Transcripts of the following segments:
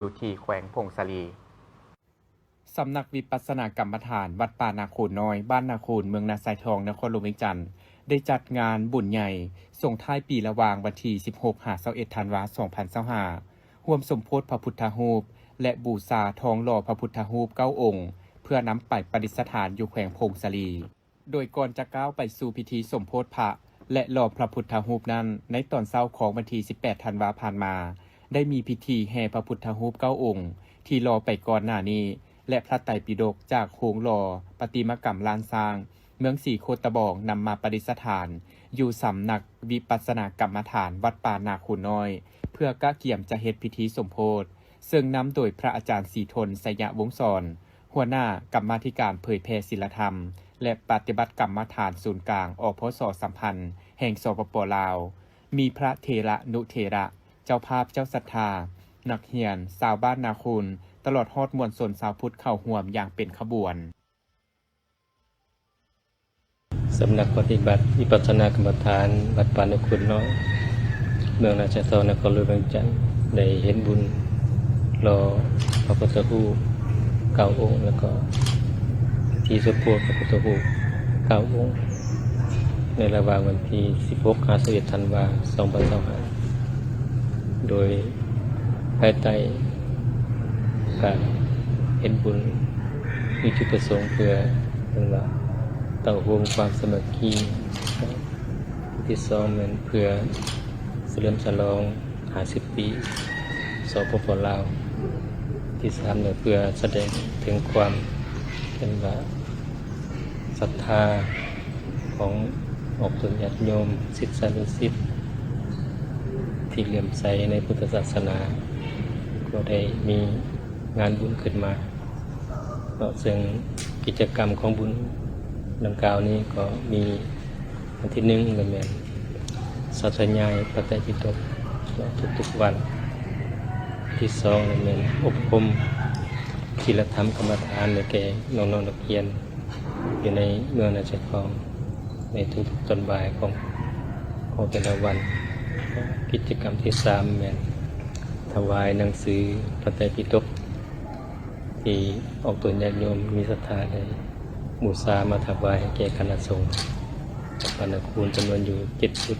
ຢູ່ທີ່ແຂວງຜົ້ງສາລີ. ສຳນັກວິປັດສະນາກຳມະຖານວັດປ່ານາໂຄນນ້ອຍ ບ້ານນາໂຄນ ເມືອງນາຊາຍທອງ ນະຄອນຫຼວງວຽງຈັນ ໄດ້ຈັດງານບຸນໃຫຍ່ສົ່ງທ້າຍປີລະຫວ່າງວັນທີສິບຫົກຫາຊາວເອັດທັນວາສອງພັນຊາວຫ້າ ຮ່ວມສົມໂພດພະພຸດທະຮູບ ແລະ ບູຊາທອງຫຼໍ່ພະພຸດທະຮູບເກົ້າອົງ ເພື່ອນຳໄປປະດິດສະຖານຢູ່ແຂວງຜົ້ງສາລີ. ໂດຍກ່ອນຈະກ້າວໄປສູ່ພິທີສົມໂພດພະ ແລະ ຫຼໍ່ພະພຸດທະຮູບນັ້ນ, ໃນຕອນເຊົ້າຂອງວັນທີສິບແປດທັນວາຜ່ານມາ ໄດ້ມີພິທີແຫ່ພະພຸດທະຮູບເກົ້າອົງ ທີ່ຫຼໍ່ໄປກ່ອນໜ້ານີ້ ແລະ ພະໄຕປິດົກຈາກໂຮງຫຼໍ່ປະຕິມາກຳລ້ານຊ້າງ ເມືອງສີໂຄດຕະບອງ ນຳມາປະດິດສະຖານຢູ່ສຳນັກວິປັດສະນາກຳມະຖານວັດປ່ານາໂຄນນ້ອຍ ເພື່ອກະກຽມຈະເຮັດພິທີສົມໂພດ, ເຊິ່ງນຳໂດຍພະອາຈານສີທົນ ໄຊຍະວົງສອນ ຫົວໜ້າກຳມາທິການເຜີຍແຜ່ສິນລະທຳ ແລະ ປະຕິບັດກຳມະຖານສູນກາງ ອພສ ສຳພັນ ແຫ່ງ ສປປ ລາວ, ມີພະເຖລະນຸເຖລະ, ເຈົ້າພາບເຈົ້າສັດທາ, ນັກຮຽນ, ຊາວບ້ານນາໂຄນ, ຕະຫຼອດຮອດມວນຊົນຊາວພຸດເຂົ້າຮ່ວມຢ່າງເປັນຂະບວນ. ສຳນັກປະຕິບັດວິປັດສະນາກຳມະຖານວັດປ່ານາໂຄນນ້ອຍ ເມືອງນາຊາຍທອງ ນະຄອນຫຼວງວຽງຈັນ ໄດ້ເຮັດບຸນຫຼໍ່ພະພຸດທະຮູບເກົ້າອົງ ແລ້ວກໍພິທີສົມໂພດພະພຸດທະຮູບເກົ້າອົງ ໃນລະຫວ່າງວັນທີສິບຫົກຫາຊາວເອັດທັນວາສອງພັນຊາວຫ້າ ໂດຍພາຍໃຕ້ການເຮັດບຸນ ມີຈຸດປະສົງເພື່ອ ເອີ້ນວ່າ ເຕົ້າໂຮມຄວາມສາມັກຄີ. ອັນທີສອງແມ່ນເພື່ອສະເຫຼີມສະຫຼອງຫ້າສິບປີ ສປປ ລາວ. ທີສາມແມ່ນເພື່ອສະແດງເຖິງຄວາມ ເອີ້ນວ່າ ສັດທາຂອງອອກຕົນຍາດໂຍມ ສິດສານຸສິດ ທີ່ເຫຼື້ອມໃສໃນພຸດທະສາສະໜາ ກໍໄດ້ມີງານບຸນຂຶ້ນມາເນາະ. ເຊິ່ງກິດຈະກຳຂອງບຸນດັ່ງກ່າວນີ້ກໍມີ ອັນທີໜຶ່ງກໍແມ່ນສາທະຍາຍພະໄຕປິດົກເນາະ ທຸກໆວັນ. ທີສອງກໍແມ່ນອົບຮົມສີລະທຳກຳມະຖານໃຫ້ແກ່ນ້ອງໆນັກຮຽນ ຢູ່ໃນເມືອງນາຊາຍທອງ ໃນທຸກໆຕອນບ່າຍຂອງ ຂອງແຕ່ລະວັນ. ກິດຈະກຳທີສາມແມ່ນຖວາຍໜັງສືພະໄຕປິດົກ ທີ່ອອກຕົນຍາດໂຍມມີສັດທາໄດ້ບູຊາມາຖວາຍໃຫ້ແກ່ຄະນະສົງ ປານະຄູນ ຈຳນວນຢູ່ເຈັດຊຸດ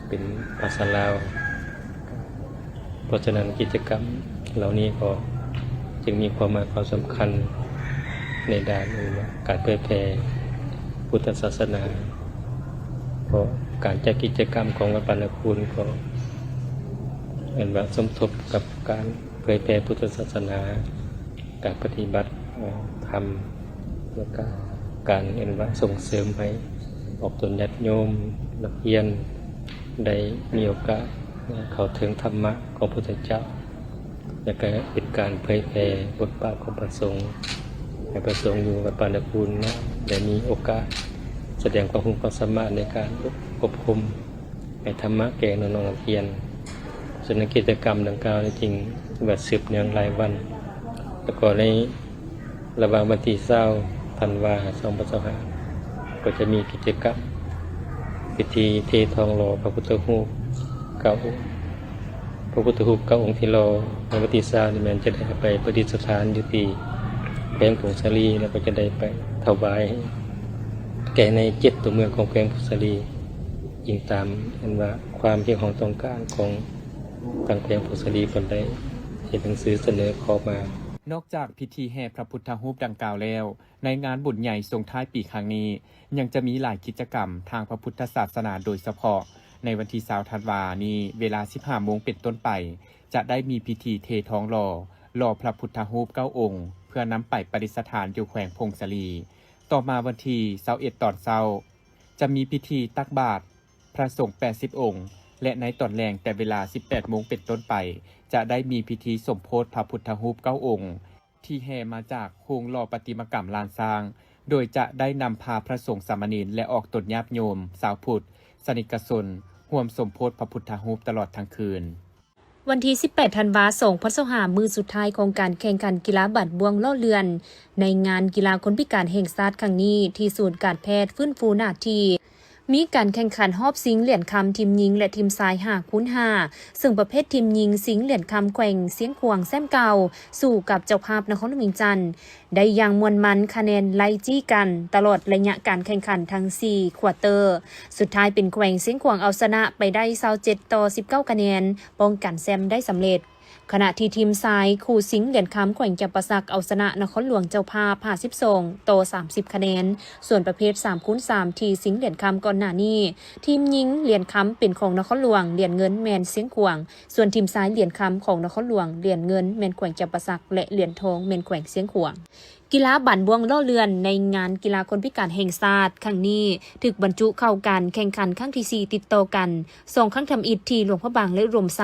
ເປັນພາສາລາວ. ເພາະສະນັ້ນ ກິດຈະກຳເຫຼົ່ານີ້ກໍຈຶ່ງມີຄວາມໝາຍຄວາມສຳຄັນໃນດ້ານ ເອີ້ນວ່າ ການເຜີຍແຜ່ພຸດທະສາສະໜາ. ເພາະການຈັດກິດຈະກຳຂອງວັດປ່ານາຄູນກໍ ເອີ້ນວ່າ ສົມທົບກັບການເຜີຍແຜ່ພຸດທະສາສະໜາ, ການປະຕິບັດ ເອີ ທຳ ແລ້ວກະການ ເອີ້ນວ່າ ສົ່ງເສີມໃຫ້ອອກຕົນຍາດໂຍມ ນັກຮຽນ ໄດ້ມີໂອກາດເຂົ້າເຖິງທຳມະຂອງພຸດທະເຈົ້າ ແລ້ວກະເປັນການເຜີຍແຜ່ບົດບາດຂອງພະສົງ ໃຫ້ພະສົງຢູ່ວັດປ່ານາຄູນເນາະ ໄດ້ມີໂອກາດສະແດງຄວາມຮູ້ຄວາມສາມາດໃນການອົບຮົມໃຫ້ທຳມະແກ່ນ້ອງໆນັກຮຽນ. ສະນັ້ນ ກິດຈະກຳດັ່ງກ່າວນີ້ຈຶ່ງວ່າສືບເນື່ອງຫຼາຍວັນ ແລ້ວກໍໃນ ລະຫວ່າງວັນທີຊາວທັນວາ ສອງພັນຊາວຫ້າ ກໍຈະມີກິດຈະກຳພິທີເທທອງຫຼໍ່ພະພຸດທະຮູບເກົ້າອົງ. ພະພຸດທະຮູບເກົ້າອົງທີ່ຫຼໍ່ໃນວັນທີຊາວນີ້ແມ່ນຈະໄດ້ເອົາໄປປະດິດສະຖານຢູ່ທີ່ແຂວງຜົ້ງສາລີ ແລ້ວກໍຈະໄດ້ໄປຖວາຍແກ່ໃນເຈັດຕົວເມືອງຂອງແຂວງຜົ້ງສາລີ ອີງຕາມ ເອີ້ນວ່າ ຄວາມຮຽກຮ້ອງຕ້ອງການຂອງ ທາງແຂວງຜົ້ງສາລີເພິ່ນໄດ້ເຮັດໜັງສືສະເໜີຂໍມາ. ນອກຈາກພິທີແຫ່ພະພຸດທະຮູບດັ່ງກ່າວແລ້ວ, ໃນງານບຸນໃຫຍ່ສົ່ງທ້າຍປີຄັ້ງນີ້ ຍັງຈະມີຫຼາຍກິດຈະກຳທາງພະພຸດທະສາສະໜາ, ໂດຍສະເພາະໃນວັນທີຊາວທັນວານີ້ ເວລາສິບຫ້າໂມງເປັນຕົ້ນໄປ ຈະໄດ້ມີພິທີເທທອງຫຼໍ່ ຫຼໍ່ພະພຸດທະຮູບເກົ້າອົງ ເພື່ອນຳໄປປະດິດສະຖານຢູ່ແຂວງຜົ້ງສາລີ. ຕໍ່ມາວັນທີຊາວເອັດຕອນເຊົ້າ ຈະມີພິທີຕັກບາດ ພະສົງແປດສິບອົງ ແລະ ໃນຕອນແລງແຕ່ເວລາສິບແປດໂມງເປັນຕົ້ນໄປ ຈະໄດ້ມີພິທີສົມໂພດພະພຸດທະຮູບເກົ້າອົງ ທີ່ແຫ່ມາຈາກໂຮງຫຼໍ່ປະຕິມາກຳລ້ານຊ້າງ, ໂດຍຈະໄດ້ນຳພາພະສົງສາມະເນນ ແລະ ອອກຕົນຍາດໂຍມຊາວພຸດ, ສະນິດກະຊົນ ຮ່ວມສົມໂພດພະພຸດທະຮູບຕະຫຼອດທັງຄືນ. ວັນທີສິບແປດທັນວາ ສອງພັນຊາວຫ້າ ມື້ສຸດທ້າຍຂອງການແຂ່ງຂັນກິລາບາດບ່ວງຫຼໍ່ເລື່ອນ ໃນງານກິລາຄົນພິການແຫ່ງຊາດຄັ້ງນີ້ ທີ່ສູນການແພດຟື້ນຟູໜ້າທີ່ ມີການແຂ່ງຂັນຮອບຊິງຫຼຽນຄຳທີມຍິງ ແລະ ທີມຊາຍຫ້າຄູນຫ້າ ເຊິ່ງປະເພດທີມຍິງຊິງຫຼຽນຄຳແຂວງຊຽງຂວາງແຊ້ມເກົ່າ ສູ້ກັບເຈົ້າພາບນະຄອນຫຼວງວຽງຈັນ ໄດ້ຢ່າງມ່ວນມັນ, ຄະແນນໄລ່ຈີ້ກັນຕະຫຼອດໄລຍະການແຂ່ງຂັນທັງສີ່ຄວາເຕີ. ສຸດທ້າຍເປັນແຂວງຊຽງຂວາງເອົາຊະນະໄປໄດ້ຊາວເຈັດຕໍ່ສິບເກົ້າຄະແນນ, ປ້ອງກັນແຊ້ມໄດ້ສຳເລັດ. ຂະນະທີ່ທີມຊາຍຄູ່ຊິງຫຼຽນຄຳແຂວງຈຳປາສັກເອົາຊະນະນະຄອນຫຼວງເຈົ້າພາບຫ້າສິບສອງຕໍ່ສາມສິບຄະແນນ. ສ່ວນປະເພດສາມຄູນສາມທີ່ຊິງຫຼຽນຄຳກ່ອນໜ້ານີ້, ທີມຍິງຫຼຽນຄຳເປັນຂອງນະຄອນຫຼວງ, ຫຼຽນເງິນແມ່ນຊຽງຂວາງ, ສ່ວນທີມຊາຍຫຼຽນຄຳຂອງນະຄອນຫຼວງ, ຫຼຽນເງິນແມ່ນແຂວງຈຳປາສັກ ແລະ ຫຼຽນທອງແມ່ນແຂວງຊຽງຂວາງ. ກິລາບານບ້ວງລໍ້ເລື່ອນໃນງານກິລາຄົນພິການແຫ່ງຊາດຄັ້ງນີ້ ຖືກບັນຈຸເຂົ້າການແຂ່ງຂັນຄັ້ງທີສີ່ຕິດຕໍ່ກັນ ສອງຄັ້ງທຳອິດທີ່ຫຼວງພະບາງ ແລະ ອຸດົມໄຊ,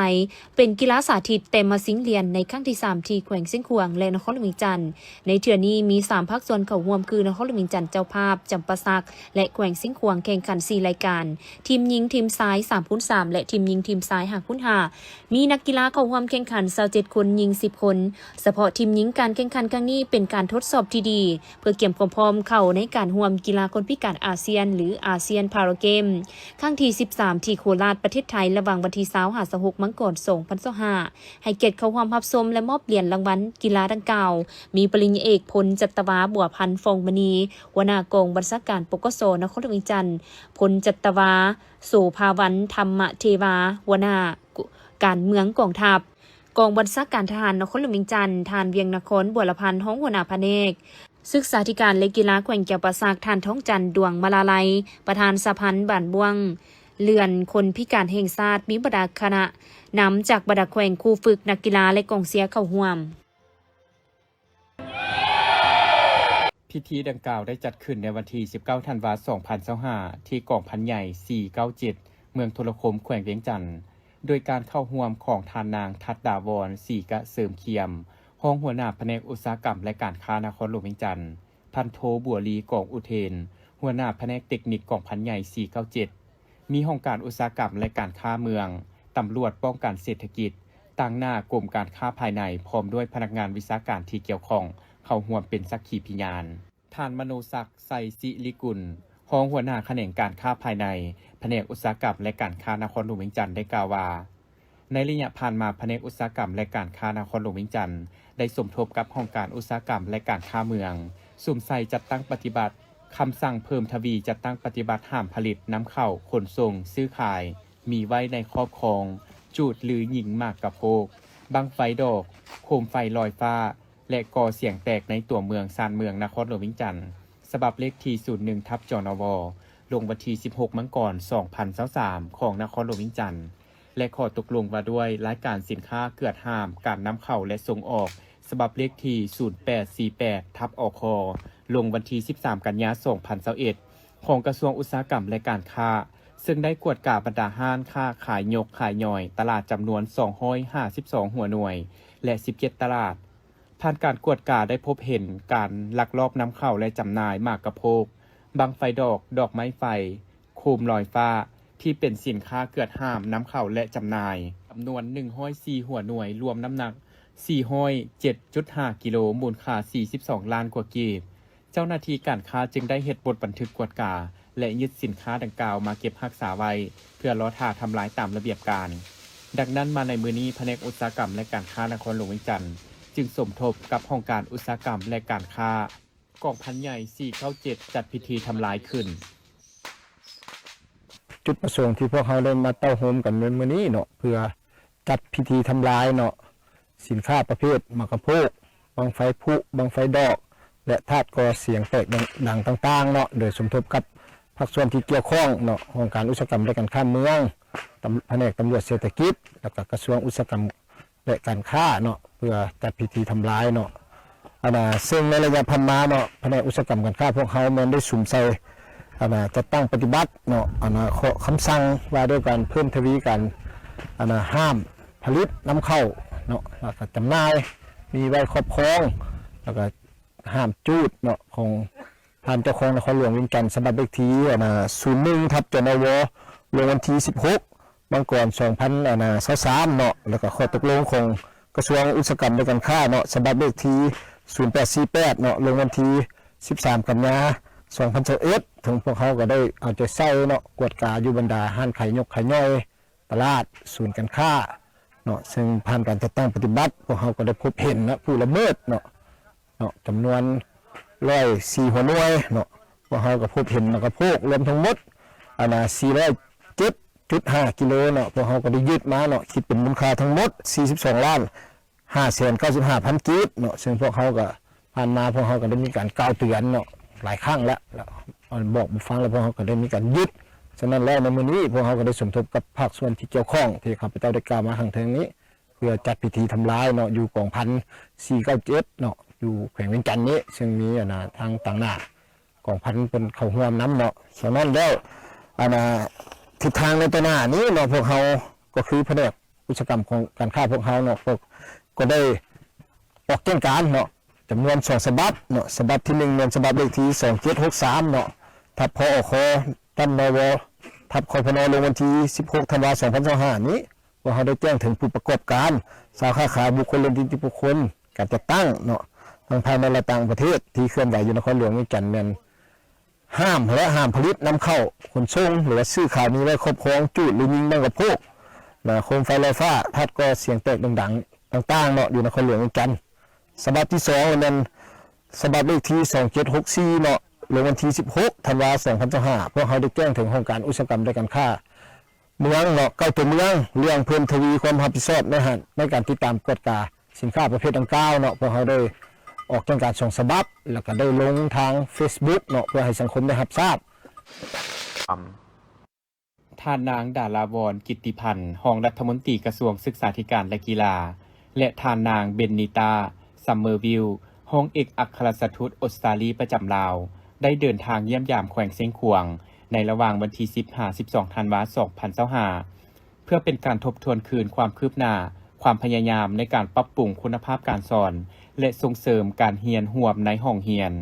ເປັນກິລາສາທິດແຕ່ມາຊິງຫຼຽນໃນຄັ້ງທີສາມທີ່ແຂວງຊຽງຂວາງ ແລະ ນະຄອນຫຼວງວຽງຈັນ. ໃນເທື່ອນີ້ມີສາມພາກສ່ວນເຂົ້າຮ່ວມ ຄື ນະຄອນຫຼວງວຽງຈັນເຈົ້າພາບ, ຈຳປາສັກ ແລະ ແຂວງຊຽງຂວາງ ແຂ່ງຂັນສີ່ລາຍການ, ທີມຍິງທີມຊາຍສາມຄູນສາມ ແລະ ທີມຍິງທີມຊາຍຫ້າຄູນຫ້າ. ມີນັກກິລາເຂົ້າຮ່ວມແຂ່ງຂັນຊາວເຈັດຄົນ, ຍິງສິບຄົນ. ສະເພາະທີມຍິງ, ການແຂ່ງຂັນຄັ້ງນີ້ເປັນການທົດສອບທີ່ດີ ເພື່ອກຽມຄວາມພ້ອມເຂົ້າໃນການຮ່ວມກິລາຄົນພິການອາຊຽນ ຫຼື ອາຊຽນພາຣາເກມ ຄັ້ງທີສິບສາມ ທີ່ໂຄລາດ ປະເທດໄທ ລະຫວ່າງວັນທີຊາວ ຫາ ຊາວຫົກ ມັງກອນ ສອງພັນຊາວຫ້າ ໃຫ້ກຽດເຂົ້າຮ່ວມຮັບຊົມ ແລະ ມອບຫຼຽນລາງວັນກິລາດັ່ງກ່າວ ມີປະລິນຍາເອກ ພົນຈັດຕະວາ ບົວພັນ ຟອງມະນີ ຫົວໜ້າກອງບັນຊາການ ປກສ ນະຄອນຫຼວງວຽງຈັນ, ພົນຈັດຕະວາ ໂສພາວັນ ທຳມະເທວາ ຫົວໜ້າການເມືອງກອງທັບ ກອງບັນຊາການທະຫານນະຄອນຫຼວງວຽງຈັນ, ທ່ານ ວຽງນະຄອນ ບົວລະພັນ ຮອງຫົວໜ້າພະແນກສຶກສາທິການ ແລະ ກິລາແຂວງຈຳປາສັກ, ທ່ານ ທອງຈັນ ດວງມະລາໄລ ປະທານສະຫະພັນບ້ານບ້ວງເລື່ອນຄົນພິການແຫ່ງຊາດ, ມີບັນດາຄະນະນຳຈາກບັນດາແຂວງ, ຄູຝຶກ, ນັກກິລາ ແລະ ກອງເຊຍເຂົ້າຮ່ວມ. ພິທີດັ່ງກ່າວໄດ້ຈັດຂຶ້ນໃນວັນທີສິບເກົ້າ ທັນວາ ສອງພັນຊາວຫ້າ ທີ່ກອງພັນໃຫຍ່ ສີ່ເກົ້າເຈັດ ເມືອງໂທລະຄົມ ແຂວງວຽງຈັນ, ໂດຍການເຂົ້າຮ່ວມຂອງທ່ານນາງ ທັດດາວອນ ສີກະເສີມຄຽມ ຮອງຫົວໜ້າພະແນກອຸດສາຫະກຳ ແລະ ການຄ້ານະຄອນຫຼວງວຽງຈັນ, ພັນໂທ ບົວລີ ກອງອຸເທນ ຫົວໜ້າພະແນກເຕັກນິກກອງພັນໃຫຍ່ ສີ່ເກົ້າເຈັດ, ມີຫ້ອງການອຸດສາຫະກຳ ແລະ ການຄ້າເມືອງ, ຕຳຫຼວດປ້ອງກັນເສດຖະກິດ, ຕາງໜ້າກົມການຄ້າພາຍໃນ ພ້ອມດ້ວຍພະນັກງານວິຊາການທີ່ກ່ຽວຂ້ອງ ເຂົ້າຮ່ວມເປັນສັກຂີພິຍານ. ທ່ານ ມະໂນສັກ ໄຊສິລິກຸນ ຮອງຫົວໜ້າຂະແໜງການຄ້າພາຍໃນ ພະແນກອຸດສາຫະກຳ ແລະ ການຄ້ານະຄອນຫຼວງວຽງຈັນ ໄດ້ກ່າວວ່າ, ໃນໄລຍະຜ່ານມາ, ພະແນກອຸດສາຫະກຳ ແລະ ການຄ້ານະຄອນຫຼວງວຽງຈັນ ໄດ້ສົມທົບກັບຫ້ອງການອຸດສາຫະກຳ ແລະ ການຄ້າເມືອງ ສຸມໃສ່ຈັດຕັ້ງປະຕິບັດຄຳສັ່ງເພີ່ມທະວີຈັດຕັ້ງປະຕິບັດຫ້າມຜະລິດ, ນຳເຂົ້າ, ຂົນສົ່ງ, ຊື້ຂາຍ, ມີໄວ້ໃນຄອບຄອງ, ຈູດ ຫຼື ຍິງໝາກກະໂພກ, ບັ້ງໄຟດອກ, ໂຄມໄຟລອຍຟ້າ ແລະ ກໍ່ສຽງແຕກໃນຕົວເມືອງ, ຊານເມືອງ, ນະຄອນຫຼວງວຽງຈັນ, ສະບັບເລກທີ ສູນໜຶ່ງ ທັບ ຈນວ, ລົງວັນທີສິບຫົກ ມັງກອນ ສອງພັນຊາວສາມ ຂອງນະຄອນຫຼວງວຽງຈັນ ແລະ ຂໍ້ຕົກລົງວ່າດ້ວຍລາຍການສິນຄ້າເກືອດຫ້າມການນຳເຂົ້າ ແລະ ສົ່ງອອກ ສະບັບເລກທີ ສູນແປດສີ່ແປດ ທັບ ອຄ, ລົງວັນທີສິບສາມ ກັນຍາ ສອງພັນຊາວເອັດ ຂອງກະຊວງອຸດສາຫະກຳ ແລະ ການຄ້າ, ເຊິ່ງໄດ້ກວດກາບັນດາຮ້ານຄ້າຂາຍຍົກຂາຍຍ່ອຍຕະຫຼາດຈຳນວນສອງຮ້ອຍຫ້າສິບສອງຫົວໜ່ວຍ ແລະ ສິບເຈັດຕະຫຼາດ. ຜ່ານການກວດກາໄດ້ພົບເຫັນການລັກລອບນຳເຂົ້າ ແລະ ຈຳໜ່າຍໝາກກະໂພກ, ບັ້ງໄຟດອກ, ດອກໄມ້ໄຟ, ໂຄມລອຍຟ້າ ທີ່ເປັນສິນຄ້າເກືອດຫ້າມນຳເຂົ້າ ແລະ ຈຳໜ່າຍ ຈຳນວນໜຶ່ງຮ້ອຍສີ່ຫົວໜ່ວຍ, ລວມນ້ຳໜັກສີ່ຮ້ອຍເຈັດຈຸດຫ້າກິໂລ, ມູນຄ່າສີ່ສິບສອງລ້ານກວ່າກີບ. ເຈົ້າໜ້າທີ່ການຄ້າຈຶ່ງໄດ້ເຮັດບົດບັນທຶກກວດກາ ແລະ ຍຶດສິນຄ້າດັ່ງກ່າວມາເກັບຮັກສາໄວ້ ເພື່ອລໍຖ້າທຳລາຍຕາມລະບຽບການ. ດັ່ງນັ້ນ, ມາໃນມື້ນີ້, ພະແນກອຸດສາຫະກຳ ແລະ ການຄ້ານະຄອນຫຼວງວຽງຈັນ ຈຶ່ງສົມທົບກັບຫ້ອງການອຸດສາຫະກຳ ແລະ ການຄ້າ ກອງພັນໃຫຍ່ ສີ່ເກົ້າເຈັດ ຈັດພິທີທຳລາຍຂຶ້ນ. ຈຸດປະສົງທີ່ພວກເຮົາໄດ້ມາເຕົ້າໂຮມກັນໃນມື້ນີ້ເນາະ ເພື່ອຈັດພິທີທຳລາຍເນາະ ສິນຄ້າປະເພດໝາກກະໂພກ, ບັ້ງໄຟຜຸ, ບັ້ງໄຟດອກ ແລະ ທາດກໍ່ສຽງແຕກດັງຕ່າງໆເນາະ, ໂດຍສົມທົບກັບພາກສ່ວນທີ່ກ່ຽວຂ້ອງເນາະ, ຫ້ອງການອຸດສາຫະກຳ ແລະ ການຄ້າເມືອງ, ຕຳ ພະແນກຕຳຫຼວດເສດຖະກິດ ແລ້ວກໍກະຊວງອຸດສາຫະກຳ ແລະ ການຄ້າເນາະ ເພື່ອຈັດພິທີທຳລາຍເນາະ. ອັນນ່າ ເຊິ່ງໃນໄລຍະຜ່ານມາເນາະ ພະແນກອຸດສາຫະກຳການຄ້າພວກເຮົາແມ່ນໄດ້ສຸມໃສ່ ອັນນ່າ ຈັດຕັ້ງປະຕິບັດເນາະ ອັນນ່າ ຂໍ້ຄຳສັ່ງວ່າດ້ວຍການເພີ່ມທະວີການ ອັນນ່າ ຫ້າມຜະລິດນຳເຂົ້າເນາະ ແລ້ວກໍຈຳໜ່າຍ ມີໄວ້ຄອບຄອງ ແລ້ວກໍຫ້າມຈູດເນາະ ຂອງທ່ານເຈົ້າຄອງນະຄອນຫຼວງວຽງຈັນ ສະບັບເລກທີ ອັນນ່າ ສູນໜຶ່ງ ທັບ ຈນວ ລົງວັນທີສິບຫົກ ມັງກອນ ສອງພັນຊາວສາມເນາະ ແລ້ວກໍຂໍ້ຕົກລົງຂອງກະຊວງອຸດສາຫະກຳ ແລະ ການຄ້າເນາະ ສະບັບເລກທີ ສູນແປດສີ່ແປດເນາະ ລົງວັນທີສິບສາມ ກັນຍາ ສອງພັນຊາວເອັດ ເຖິງພວກເຮົາກໍໄດ້ເອົາໃຈໃສ່ເນາະ ກວດກາຢູ່ບັນດາຮ້ານຂາຍຍົກຂາຍຍ່ອຍ, ຕະຫຼາດ, ສູນການຄ້າເນາະ, ເຊິ່ງຜ່ານການຈັດຕັ້ງປະຕິບັດ ພວກເຮົາກໍໄດ້ພົບເຫັນເນາະ ຜູ້ລະເມີດເນາະ ເນາະ ຈຳນວນຮ້ອຍສີ່ຫົວໜ່ວຍເນາະ. ພວກເຮົາກໍພົບເຫັນແລ້ວກໍພວກລວມທັງໝົດ ອັນນ່າ ສີ່ຮ້ອຍເຈັດຈຸດຫ້າກິໂລເນາະ. ພວກເຮົາກໍໄດ້ຍຶດມາເນາະ ຄິດເປັນມູນຄ່າທັງໝົດ ສີ່ສິບສອງລ້ານຫ້າແສນເກົ້າສິບຫ້າພັນກີບເນາະ. ເຊິ່ງພວກເຮົາກໍ ຜ່ານມາພວກເຮົາກໍໄດ້ມີການກ່າວເຕືອນເນາະ ຫຼາຍຄັ້ງແລ້ວ ແລ້ວບອກບໍ່ຟັງ ແລ້ວພວກເຮົາກໍໄດ້ມີການຍຶດ. ສະນັ້ນແລ້ວ ໃນມື້ນີ້ພວກເຮົາກໍໄດ້ສົມທົບກັບພາກສ່ວນທີ່ກ່ຽວຂ້ອງ ທີ່ຂ້າພະເຈົ້າໄດ້ກ່າວມາຂ້າງເທິງນີ້ ເພື່ອຈັດພິທີທຳລາຍເນາະ ຢູ່ກອງພັນສີ່ເກົ້າເຈັດເນາະ ຢູ່ແຂວງວຽງຈັນນີ້ ເຊິ່ງມີ ອັນນ່າ ທາງຕາງໜ້າກອງພັນເພິ່ນເຂົ້າຮ່ວມນຳເນາະ. ສະນັ້ນແລ້ວ ອັນນ່າ ທິດທາງໃນຕໍ່ໜ້ານີ້ເນາະ ພວກເຮົາກໍຄືພະແນກອຸດສາຫະກຳຂອງການຄ້າພວກເຮົາເນາະ ກໍ ກໍໄດ້ອອກແຈ້ງການເນາະ ຈຳນວນສອງສະບັບເນາະ. ສະບັບທີໜຶ່ງແມ່ນສະບັບເລກທີສອງເຈັດຫົກສາມເນາະ ທັບ ພອຄ ທັບ ນວ ທັບ ຄພນ ລົງວັນທີສິບຫົກທັນວາສອງພັນຊາວຫ້ານີ້ ພວກເຮົາໄດ້ແຈ້ງເຖິງຜູ້ປະກອບການ, ຊາວຄ້າຂາຍ, ບຸກຄົນ, ແລະ ນິຕິບຸກຄົນ, ການຈັດຕັ້ງເນາະ ທັງພາຍໃນ ແລະ ຕ່າງປະເທດ ທີ່ເຄື່ອນໄຫວຢູ່ນະຄອນຫຼວງວຽງຈັນ ແມ່ນຫ້າມ ແລະ ຫ້າມຜະລິດ, ນຳເຂົ້າ, ຂົນສົ່ງ ຫຼືວ່າຊື້ຂາຍ, ມີໄວ້ຄອບຄອງ, ຈູດ ຫຼື ຍິງ, ບັ້ງກະໂພກ ນະ ໂຄມໄຟ, ລອຍຟ້າ, ທັດກໍ່, ສຽງແຕກ, ໂດ່ງດັງ ຕ່າງໆເນາະ ຢູ່ນະຄອນຫຼວງວຽງຈັນ. ສະບັບທີສອງແມ່ນສະບັບເລກທີສອງເຈັດຫົກສີ່ເນາະ ລົງວັນທີສິບຫົກທັນວາສອງພັນຊາວຫ້າ ພວກເຮົາໄດ້ແຈ້ງເຖິງຫ້ອງການອຸດສາຫະກຳ ແລະ ການຄ້າເມືອງເນາະ ເກົ້າຕົວເມືອງ ເລື່ອງເພີ່ມທະວີຄວາມຮັບຜິດຊອບໃນ ໃນການຕິດຕາມກວດກາສິນຄ້າປະເພດດັ່ງກ່າວເນາະ. ພວກເຮົາໄດ້ອອກແຈ້ງການສອງສະບັບ ແລ້ວກໍໄດ້ລົງທາງເຟສບຸກເນາະ ເພື່ອໃຫ້ສັງຄົມໄດ້ຮັບຊາບ. ທ່ານນາງ ດາລາວອນ ກິດຕິພັນ ຮອງລັດຖະມົນຕີກະຊວງສຶກສາທິການ ແລະ ກິລາ ແລະ ທ່ານນາງ ເບນນີຕາ ຊຳເມີວິວ ຮອງເອກອັກຄະລັດຖະທູດອົດສະຕາລີປະຈຳລາວ ໄດ້ເດີນທາງຢ້ຽມຢາມແຂວງຊຽງຂວາງ ໃນລະຫວ່າງວັນທີສິບຫາສິບສອງທັນວາສອງພັນຊາວຫ້າ ເພື່ອເປັນການທົບທວນຄືນຄວາມຄືບໜ້າ ຄວາມພະຍາຍາມໃນການປັບປຸງຄຸນນະພາບການສອນ ແລະ ສົ່ງເສີມການຮຽນຮ່ວມໃນຫ້ອງຮຽນ.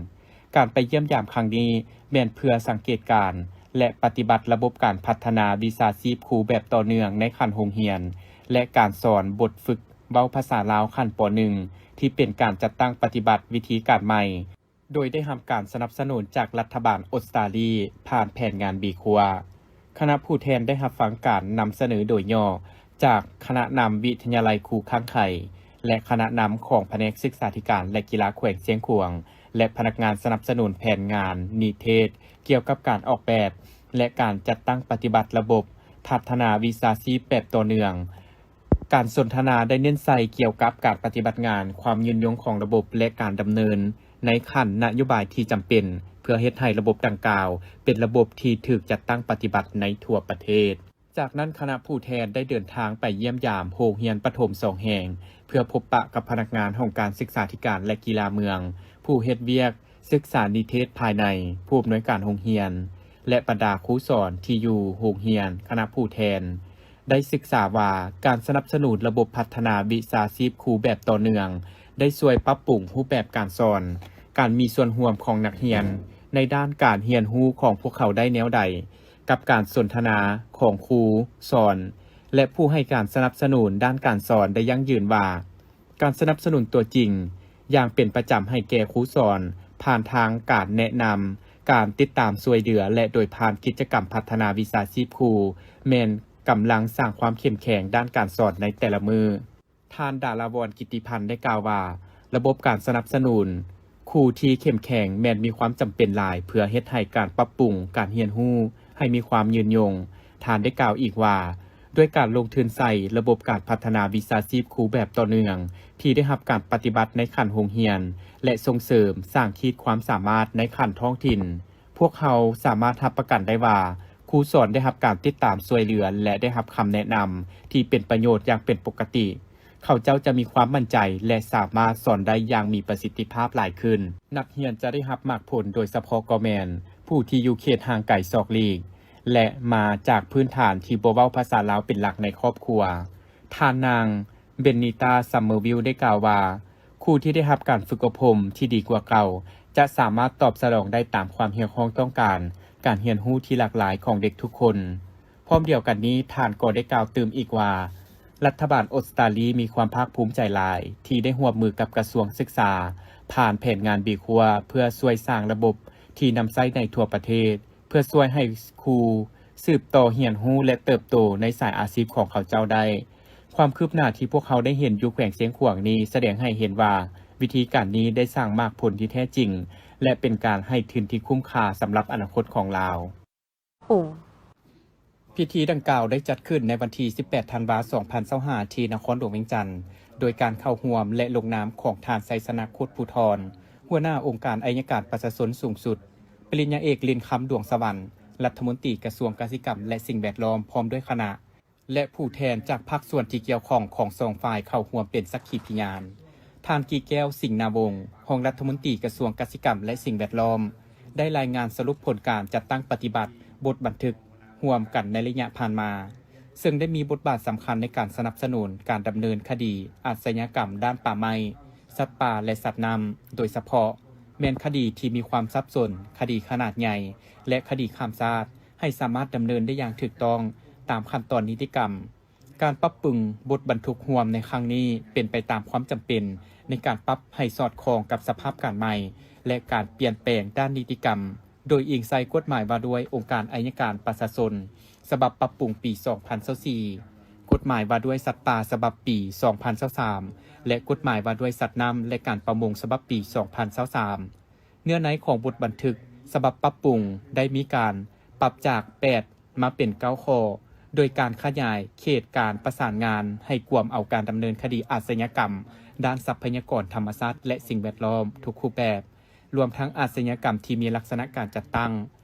ການໄປຢ້ຽມຢາມຄັ້ງນີ້ ແມ່ນເພື່ອສັງເກດການ ແລະ ປະຕິບັດລະບົບການພັດທະນາວິຊາຊີບຄູແບບຕໍ່ເນື່ອງໃນຂັ້ນໂຮງຮຽນ ແລະ ການສອນບົດຝຶກເວົ້າພາສາລາວຂັ້ນ ປໍໜຶ່ງ ທີ່ເປັນການຈັດຕັ້ງປະຕິບັດວິທີການໃໝ່ ໂດຍໄດ້ຮັບການສະໜັບສະໜູນຈາກລັດຖະບານອົດສະຕາລີ ຜ່ານແຜນງານບີຄົວ. ຄະນະຜູ້ແທນໄດ້ຮັບຟັງການນຳສະເໜີໂດຍຫຍໍ້ຈາກຄະນະນຳວິທະຍາໄລຄູຂ້າງໄຄ ແລະ ຄະນະນຳຂອງພະແນກສຶກສາທິການ ແລະ ກິລາແຂວງຊຽງຂວາງ ແລະ ພະນັກງານສະໜັບສະໜູນແຜນງານນິເທດ ກ່ຽວກັບການອອກແບບ ແລະ ການຈັດຕັ້ງປະຕິບັດລະບົບພັດທະນາວິຊາຊີບແບບຕໍ່ເນື່ອງ. ການສົນທະນາໄດ້ເນັ້ນໃສ່ກ່ຽວກັບການປະຕິບັດງານ, ຄວາມຍືນຍົງຂອງລະບົບ ແລະ ການດຳເນີນໃນຂັ້ນນະໂຍບາຍທີ່ຈຳເປັນ ເພື່ອເຮັດໃຫ້ລະບົບດັ່ງກ່າວເປັນລະບົບທີ່ຖືກຈັດຕັ້ງປະຕິບັດໃນທົ່ວປະເທດ. ຈາກນັ້ນ, ຄະນະຜູ້ແທນໄດ້ເດີນທາງໄປຢ້ຽມຢາມໂຮງຮຽນປະຖົມສອງແຫ່ງ ເພື່ອພົບປະກັບພະນັກງານຫ້ອງການສຶກສາທິການ ແລະ ກິລາເມືອງ, ຜູ້ເຮັດວຽກສຶກສານິເທດພາຍໃນ, ຜູ້ອຳນວຍການໂຮງຮຽນ ແລະ ບັນດາຄູສອນທີ່ຢູ່ໂຮງຮຽນ. ຄະນະຜູ້ແທນໄດ້ສຶກສາວ່າ ການສະໜັບສະໜູນລະບົບພັດທະນາວິຊາຊີບຄູແບບຕໍ່ເນື່ອງ ໄດ້ຊ່ວຍປັບປຸງຮູບແບບການສອນ, ການມີສ່ວນຮ່ວມຂອງນັກຮຽນໃນດ້ານການຮຽນຮູ້ຂອງພວກເຂົາໄດ້ແນວໃດ ກັບການສົນທະນາຂອງຄູສອນ ແລະ ຜູ້ໃຫ້ການສະໜັບສະໜູນດ້ານການສອນໄດ້ຢັ້ງຢືນວ່າ ການສະໜັບສະໜູນຕົວຈິງຢ່າງເປັນປະຈຳໃຫ້ແກ່ຄູສອນ ຜ່ານທາງການແນະນຳ, ການຕິດຕາມຊ່ວຍເຫຼືອ ແລະ ໂດຍຜ່ານກິດຈະກຳພັດທະນາວິຊາຊີບຄູ ແມ່ນກຳລັງສ້າງຄວາມເຂັ້ມແຂງດ້ານການສອນໃນແຕ່ລະມື້. ທ່ານ ດາລາວອນ ກິດຕິພັນ ໄດ້ກ່າວວ່າ ລະບົບການສະໜັບສະໜູນຄູທີ່ເຂັ້ມແຂງແມ່ນມີຄວາມຈຳເປັນຫຼາຍ ເພື່ອເຮັດໃຫ້ການປັບປຸງການຮຽນຮູ້ໃຫ້ມີຄວາມຍືນຍົງ. ທ່ານໄດ້ກ່າວອີກວ່າ ດ້ວຍການລົງທຶນໃສ່ລະບົບການພັດທະນາວິຊາຊີບຄູແບບຕໍ່ເນື່ອງ ທີ່ໄດ້ຮັບການປະຕິບັດໃນຂັ້ນໂຮງຮຽນ ແລະ ສົ່ງເສີມສ້າງຂີດຄວາມສາມາດໃນຂັ້ນທ້ອງຖິ່ນ, ພວກເຮົາສາມາດຮັບປະກັນໄດ້ວ່າ ຄູສອນໄດ້ຮັບການຕິດຕາມຊ່ວຍເຫຼືອ ແລະ ໄດ້ຮັບຄຳແນະນຳທີ່ເປັນປະໂຫຍດຢ່າງເປັນປົກກະຕິ. ເຂົາເຈົ້າຈະມີຄວາມໝັ້ນໃຈ ແລະ ສາມາດສອນໄດ້ຢ່າງມີປະສິດທິພາບຫຼາຍຂຶ້ນ. ນັກຮຽນຈະໄດ້ຮັບໝາກຜົນໂດຍສະເພາະກໍແມ່ນຜູ້ທີ່ຢູ່ເຂດຫ່າງໄກສອກຫຼີກ ແລະ ມາຈາກພື້ນຖານທີ່ບໍ່ເວົ້າພາສາລາວເປັນຫຼັກໃນຄອບຄົວ. ທ່ານນາງ ເບນນີຕາ ຊຳເມີວິວ ໄດ້ກ່າວວ່າ ຄູທີ່ໄດ້ຮັບການຝຶກອົບຮົມທີ່ດີກວ່າເກົ່າ ຈະສາມາດຕອບສະໜອງໄດ້ຕາມຄວາມຮຽກຮ້ອງຕ້ອງການການຮຽນຮູ້ທີ່ຫຼາກຫຼາຍຂອງເດັກທຸກຄົນ. ພ້ອມດຽວກັນນີ້, ທ່ານກໍໄດ້ກ່າວຕື່ມອີກວ່າ ລັດຖະບານອົດສະຕາລີມີຄວາມພາກພູມໃຈຫຼາຍທີ່ໄດ້ຮ່ວມມືກັບກະຊວງສຶກສາ ຜ່ານແຜນງານບີຄົວ ເພື່ອຊ່ວຍສ້າງລະບົບທີ່ນຳໃຊ້ໃນທົ່ວປະເທດ. ເພື່ອຊ່ວຍໃຫ້ຄູສືບຕໍ່ຮຽນຮູ້ ແລະ ເຕີບໂຕໃນສາຍອາຊີບຂອງເຂົາເຈົ້າໄດ້. ຄວາມຄືບໜ້າທີ່ພວກເຮົາໄດ້ເຫັນຢູ່ແຂວງຊຽງຂວາງນີ້ ສະແດງໃຫ້ເຫັນວ່າວິທີການນີ້ໄດ້ສ້າງໝາກຜົນທີ່ແທ້ຈິງ ແລະ ເປັນການໃຫ້ທຶນທີ່ຄຸ້ມຄ່າສຳລັບອະນາຄົດຂອງລາວ. ໂອ້ ພິທີດັ່ງກ່າວໄດ້ຈັດຂຶ້ນໃນວັນທີສິບແປດ ທັນວາ ສອງພັນຊາວຫ້າ ທີ່ນະຄອນຫຼວງວຽງຈັນ, ໂດຍການເຂົ້າຮ່ວມ ແລະ ລົງນາມຂອງທ່ານ ໄຊຊະນະ ໂຄດພູທອນ, ຫົວໜ້າອົງການໄອຍະການປະຊາຊົນສູງສຸດ, ປະລິນຍາເອກ ລິນຄຳ ດວງສະຫວັນ, ລັດຖະມົນຕີກະຊວງກະສິກຳ ແລະ ສິ່ງແວດລ້ອມ, ພ້ອມດ້ວຍຄະນະ ແລະ ຜູ້ແທນຈາກພາກສ່ວນທີ່ກ່ຽວຂ້ອງຂອງສອງຝ່າຍເຂົ້າຮ່ວມເປັນສັກຂີພະຍານ. ທ່ານ ກີແກ້ວ ສິງນາວົງ, ຮອງລັດຖະມົນຕີກະຊວງກະສິກຳ ແລະ ສິ່ງແວດລ້ອມ, ໄດ້ລາຍງານສະຫຼຸບຜົນການຈັດຕັ້ງປະຕິບັດບົດບັນທຶກຮ່ວມກັນໃນໄລຍະຜ່ານມາ, ເຊິ່ງໄດ້ມີບົດບາດສຳຄັນໃນການສະໜັບສະໜູນການດຳເນີນຄະດີອາຊະຍາກຳດ້ານປ່າໄມ້, ສັດປ່າ ແລະ ສັດນ້ຳ, ໂດຍສະເພາະແມ່ນຄະດີທີ່ມີຄວາມສັບສົນ, ຄະດີຂະໜາດໃຫຍ່ ແລະ ຄະດີຂ້າມຊາດ ໃຫ້ສາມາດດຳເນີນໄດ້ຢ່າງຖືກຕ້ອງຕາມຂັ້ນຕອນນິຕິກຳ. ການປັບປຸງບົດບັນທຸກຮ່ວມໃນຄັ້ງນີ້ ເປັນໄປຕາມຄວາມຈຳເປັນໃນການປັບໃຫ້ສອດຄ່ອງກັບສະພາບການໃໝ່ ແລະ ການປ່ຽນແປງດ້ານນິຕິກຳ, ໂດຍອີງໃສ່ກົດໝາຍວ່າດ້ວຍອົງການໄອຍະການປະຊາຊົນ ສະບັບປັບປຸງປີສອງພັນຊາວສີ່, ກົດໝາຍວ່າດ້ວຍສັດປ່າສະບັບປີສອງພັນຊາວສາມ ແລະ ກົດໝາຍວ່າດ້ວຍສັດນ້ຳ ແລະ ການປະມົງສະບັບປີສອງພັນຊາວສາມ. ເນື້ອໃນຂອງບົດບັນທຶກສະບັບປັບປຸງໄດ້ມີການປັບຈາກແປດມາເປັນເກົ້າຂໍ້, ໂດຍການຂະຫຍາຍເຂດການປະສານງານໃຫ້ກວມເອົາການດຳເນີນຄະດີອາຊະຍາກຳດ້ານຊັບພະຍາກອນທຳມະຊາດ ແລະ ສິ່ງແວດລ້ອມທຸກຮູບແບບ, ລວມທັງອາຊະຍາກຳທີ່ມີລັກສະນະການຈັດຕັ້ງ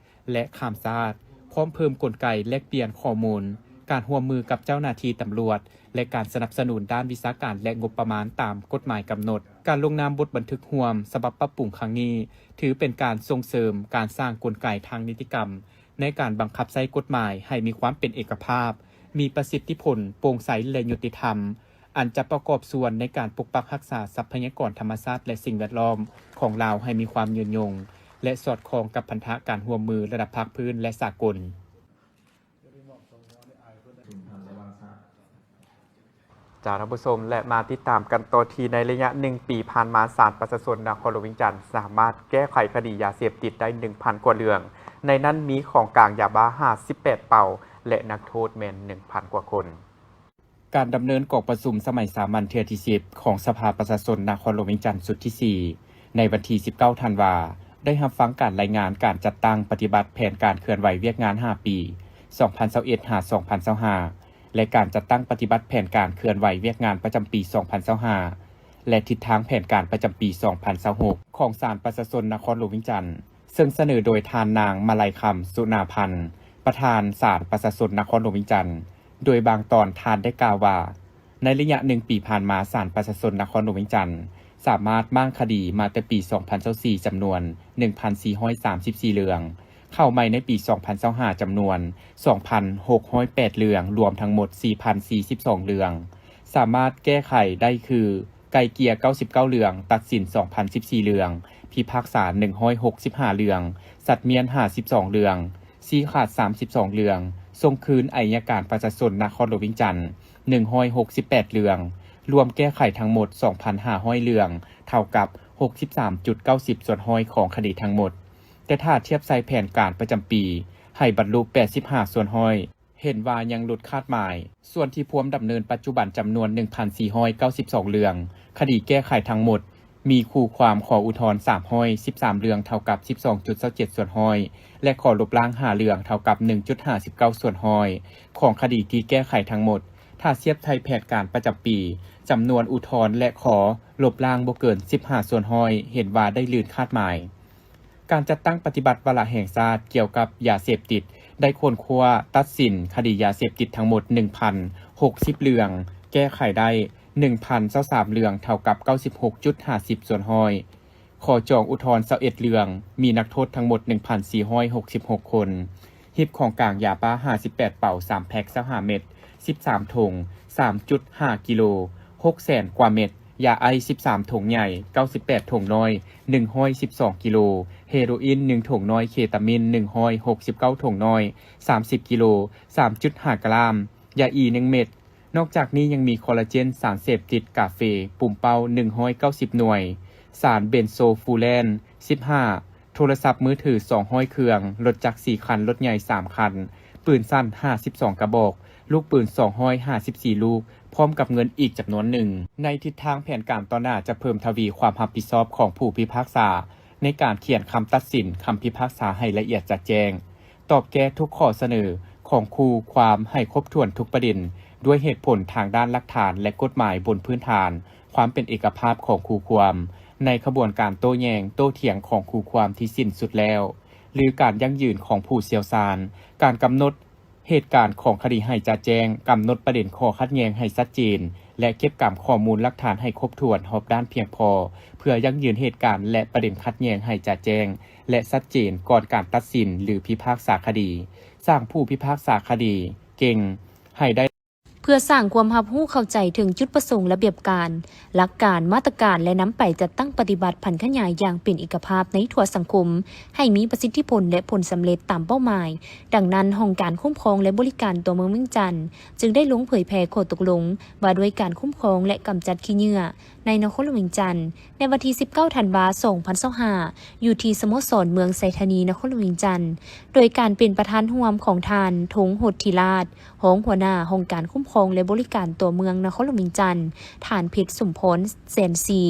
ແລະ ຂ້າມຊາດ, ພ້ອມເພີ່ມກົນໄກແລກປ່ຽນຂໍ້ມູນ, ການຮ່ວມມືກັບເຈົ້າໜ້າທີ່ຕຳຫຼວດ ແລະ ການສະໜັບສະໜູນດ້ານວິຊາການ ແລະ ງົບປະມານຕາມກົດໝາຍກຳນົດ. ການລົງນາມບົດບັນທຶກຮ່ວມສະບັບປັບປຸງຄັ້ງນີ້ ຖືເປັນການສົ່ງເສີມການສ້າງກົນໄກທາງນິຕິກຳ ໃນການບັງຄັບໃຊ້ກົດໝາຍໃຫ້ມີຄວາມເປັນເອກະພາບ, ມີປະສິດທິຜົນ, ໂປ່ງໃສ ແລະ ຍຸຕິທຳ, ອັນຈະປະກອບສ່ວນໃນການປົກປັກຮັກສາຊັບພະຍາກອນທຳມະຊາດ ແລະ ສິ່ງແວດລ້ອມຂອງລາວໃຫ້ມີຄວາມຍືນຍົງ ແລະ ສອດຄ່ອງກັບພັນທະການຮ່ວມມືລະດັບພາກພື້ນ ແລະ ສາກົນ. ຈາກທ່ານຜູ້ຊົມ ແລະ ມາຕິດຕາມກັນຕໍ່ທີ່ໃນໄລຍະໜຶ່ງປີຜ່ານມາ, ສານປະຊາຊົນນະຄອນຫຼວງວຽງຈັນສາມາດແກ້ໄຂຄະດີຢາເສບຕິດໄດ້ໜຶ່ງພັນກວ່າເລື່ອງ, ໃນນັ້ນມີຂອງກາງຢາບ້າຫ້າສິບແປດເປົາ ແລະ ນັກໂທດແມ່ນໜຶ່ງພັນກວ່າຄົນ. ການດຳເນີນກອງປະຊຸມສະໄໝສາມັນເທື່ອທີສິບ ຂອງສະພາປະຊາຊົນນະຄອນຫຼວງວຽງຈັນຊຸດທີສີ່ ໃນວັນທີສິບເກົ້າ ທັນວາ ໄດ້ຮັບຟັງການລາຍງານການຈັດຕັ້ງປະຕິບັດແຜນການເຄື່ອນໄຫວວຽກງານຫ້າປີ ສອງພັນຊາວເອັດ ຫາ ສອງພັນຊາວຫ້າ ແລະ ການຈັດຕັ້ງປະຕິບັດແຜນການເຄື່ອນໄຫວວຽກງານປະຈຳປີ ສອງພັນຊາວຫ້າ ແລະ ທິດທາງແຜນການປະຈຳປີ ສອງພັນຊາວຫົກ ຂອງສານປະຊາຊົນນະຄອນຫຼວງວຽງຈັນ, ເຊິ່ງສະເໜີໂດຍທ່ານນາງ ມາໄລຄຳ ສຸນາພັນ ປະທານສານປະຊາຊົນນະຄອນຫຼວງວຽງຈັນ. ໂດຍບາງຕອນທ່ານໄດ້ກ່າວວ່າ, ໃນໄລຍະໜຶ່ງປີຜ່ານມາ, ສານປະຊາຊົນນະຄອນຫຼວງວຽງຈັນ ສາມາດມ້າງຄະດີມາແຕ່ປີສອງພັນຊາວສີ່ ຈຳນວນໜຶ່ງພັນສີ່ຮ້ອຍສາມສິບສີ່ເລື່ອງ, ເຂົ້າໃໝ່ໃນປີສອງພັນຊາວຫ້າ ຈຳນວນສອງພັນຫົກຮ້ອຍແປດເລື່ອງ, ລວມທັງໝົດສີ່ພັນສີ່ສິບສອງເລື່ອງ, ສາມາດແກ້ໄຂໄດ້ຄື ໄກ່ເກ່ຍເກົ້າສິບເກົ້າເລື່ອງ, ຕັດສິນສອງພັນສິບສີ່ເລື່ອງ, ພິພາກສາໜຶ່ງຮ້ອຍຫົກສິບຫ້າເລື່ອງ, ສັດມ້ຽນຫ້າສິບສອງເລື່ອງ, ຊີ້ຂາດສາມສິບສອງເລື່ອງ, ສົ່ງຄືນໄອຍະການປະຊາຊົນນະຄອນຫຼວງວຽງຈັນໜຶ່ງຮ້ອຍຫົກສິບແປດເລື່ອງ, ລວມແກ້ໄຂທັງໝົດສອງພັນຫ້າຮ້ອຍເລື່ອງ, ເທົ່າກັບຫົກສິບສາມຈຸດເກົ້າສິບສ່ວນຮ້ອຍຂອງຄະດີທັງໝົດ. ແຕ່ຖ້າທຽບໃສ່ແຜນການປະຈຳປີ, ໃຫ້ບັນລຸແປດສິບຫ້າສ່ວນຮ້ອຍ. ເຫັນວ່າຍັງຫຼຸດຄາດໝາຍ. ສ່ວນທີ່ພວມດຳເນີນປັດຈຸບັນຈຳນວນໜຶ່ງພັນສີ່ຮ້ອຍເກົ້າສິບສອງເລື່ອງ, ຄະດີແກ້ໄຂທັງໝົດມີຄູ່ຄວາມຂໍອຸທອນສາມຮ້ອຍສິບສາມເລື່ອງ ເທົ່າກັບສິບສອງຈຸດຊາວເຈັດສ່ວນຮ້ອຍ ແລະ ຂໍລົບລ້າງຫ້າເລື່ອງ ເທົ່າກັບໜຶ່ງຈຸດຫ້າສິບເກົ້າສ່ວນຮ້ອຍຂອງຄະດີທີ່ແກ້ໄຂທັງໝົດ. ຖ້າທຽບໃສ່ແຜນການປະຈຳປີ, ຈຳນວນອຸທອນ ແລະ ຂໍລົບລ້າງບໍ່ເກີນສິບຫ້າສ່ວນຮ້ອຍ ເຫັນວ່າໄດ້ລື່ນຄາດໝາຍ. ການຈັດຕັ້ງປະຕິບັດວາລະແຫ່ງຊາດກ່ຽວກັບຢາເສບຕິດ ໄດ້ຄົ້ນຄວ້າຕັດສິນຄະດີຢາເສບຕິດທັງໝົດໜຶ່ງພັນຫົກສິບເລື່ອງ, ແກ້ໄຂໄດ້ໜຶ່ງພັນຊາວສາມເລື່ອງ ເທົ່າກັບເກົ້າສິບຫົກຈຸດຫ້າສິບສ່ວນຮ້ອຍ, ຂໍຈອງອຸທອນຊາວເອັດເລື່ອງ, ມີນັກໂທດທັງໝົດໜຶ່ງພັນສີ່ຮ້ອຍຫົກສິບຫົກຄົນ, ຮິບຂອງກາງຢາບ້າຫ້າສິບແປດເປົາ, ສາມແພັກຊາວຫ້າເມັດ, ສິບສາມຖົງ, ສາມຈຸດຫ້າກິໂລ, ຫົກແສນກວ່າເມັດ, ຢາໄອສ໌ສິບສາມຖົງໃຫຍ່, ເກົ້າສິບແປດຖົງນ້ອຍ, ໜຶ່ງຮ້ອຍສິບສອງກິໂລ, ເຮໂຣອິນໜຶ່ງຖົງນ້ອຍ, ເຄຕາມິນໜຶ່ງຮ້ອຍຫົກສິບເກົ້າຖົງນ້ອຍ, ສາມສິບກິໂລ, ສາມຈຸດຫ້າກຣາມ, ຢາອີໜຶ່ງເມັດ. ນອກຈາກນີ້ຍັງມີຄໍລາເຈນ, ສານເສບຕິດກາເຟ, ປຸມເປົ້າໜຶ່ງຮ້ອຍເກົ້າສິບໜ່ວຍ, ສານເບັນໂຊຟູແລນສິບຫ້າ ໂທລະສັບມືຖືສອງຮ້ອຍເຄື່ອງ, ລົດຈັກສີ່ຄັນ, ລົດໃຫຍ່ສາມຄັນ, ປືນສັ້ນຫ້າສິບສອງກະບອກ, ລູກປືນສອງຮ້ອຍຫ້າສິບສີ່ລູກ, ພ້ອມກັບເງິນອີກຈຳນວນໜຶ່ງ. ໃນທິດທາງແຜນການຕໍ່ໜ້າຈະເພີ່ມທະວີຄວາມຮັບຜິດຊອບຂອງຜູ້ພິພາກສາ ໃນການຂຽນຄຳຕັດສິນ, ຄຳພິພາກສາໃຫ້ລະອຽດຈະແຈ້ງ, ຕອບແກ້ທຸກຂໍ້ສະເໜີຂອງຄູ່ຄວາມໃຫ້ຄົບຖ້ວນທຸກປະເດັນ ດ້ວຍເຫດຜົນທາງດ້ານຫຼັກຖານ ແລະ ກົດໝາຍ ບົນພື້ນຖານຄວາມເປັນເອກະພາບຂອງຄູ່ຄວາມ ໃນຂະບວນການໂຕ້ແຍ່ງໂຕ້ຖຽງຂອງຄູ່ຄວາມທີ່ສິ້ນສຸດແລ້ວ ຫຼື ການຢັ້ງຢືນຂອງຜູ້ຊ່ຽວຊານ, ການກຳນົດ ເຫດການຂອງຄະດີໃຫ້ຈະແຈ້ງ, ກຳນົດປະເດັນຂໍ້ຂັດແຍ່ງໃຫ້ຊັດເຈນ ແລະ ເກັບກຳຂໍ້ມູນຫຼັກຖານໃຫ້ຄົບຖ້ວນຮອບດ້ານພຽງພໍ ເພື່ອຢັ້ງຢືນເຫດການ ແລະ ປະເດັນຂັດແຍ່ງໃຫ້ຈະແຈ້ງ ແລະ ຊັດເຈນກ່ອນການຕັດສິນ ຫຼື ພິພາກສາຄະດີ, ສ້າງຜູ້ພິພາກສາຄະດີເກັ່ງໃຫ້ໄດ້. ເພື່ອສ້າງຄວາມຮັບຮູ້ເຂົ້າໃຈເຖິງຈຸດປະສົງ, ລະບຽບການ, ຫຼັກການ, ມາດຕະການ ແລະ ນຳໄປຈັດຕັ້ງປະຕິບັດຜັນຂະຫຍາຍຢ່າງເປັນເອກະພາບໃນທົ່ວສັງຄົມ ໃຫ້ມີປະສິດທິຜົນ ແລະ ຜົນສຳເລັດຕາມເປົ້າໝາຍ. ດັ່ງນັ້ນ, ຫ້ອງການຄຸ້ມຄອງ ແລະ ບໍລິການຕົວເມືອງວຽງຈັນ ຈຶ່ງໄດ້ລົງເຜີຍແຜ່ຂໍ້ຕົກລົງວ່າດ້ວຍການຄຸ້ມຄອງ ແລະ ກຳຈັດຂີ້ເຫຍື້ອໃນນະຄອນຫຼວງວຽງຈັນ ໃນວັນທີສິບເກົ້າ ທັນວາ ສອງພັນຊາວຫ້າ ຢູ່ທີ່ສະໂມສອນເມືອງໄຊທານີ ນະຄອນຫຼວງວຽງຈັນ ໂດຍການເປັນປະທານຮ່ວມຂອງທ່ານ ທົງຫົດທິລາດ ຮອງຫົວໜ້າຫ້ອງການຄຸ້ມຄອງ ແລະ ບໍລິການຕົວເມືອງນະຄອນຫຼວງວຽງຈັນ, ທ່ານ ເພັດສົມພອນ ແສນສີ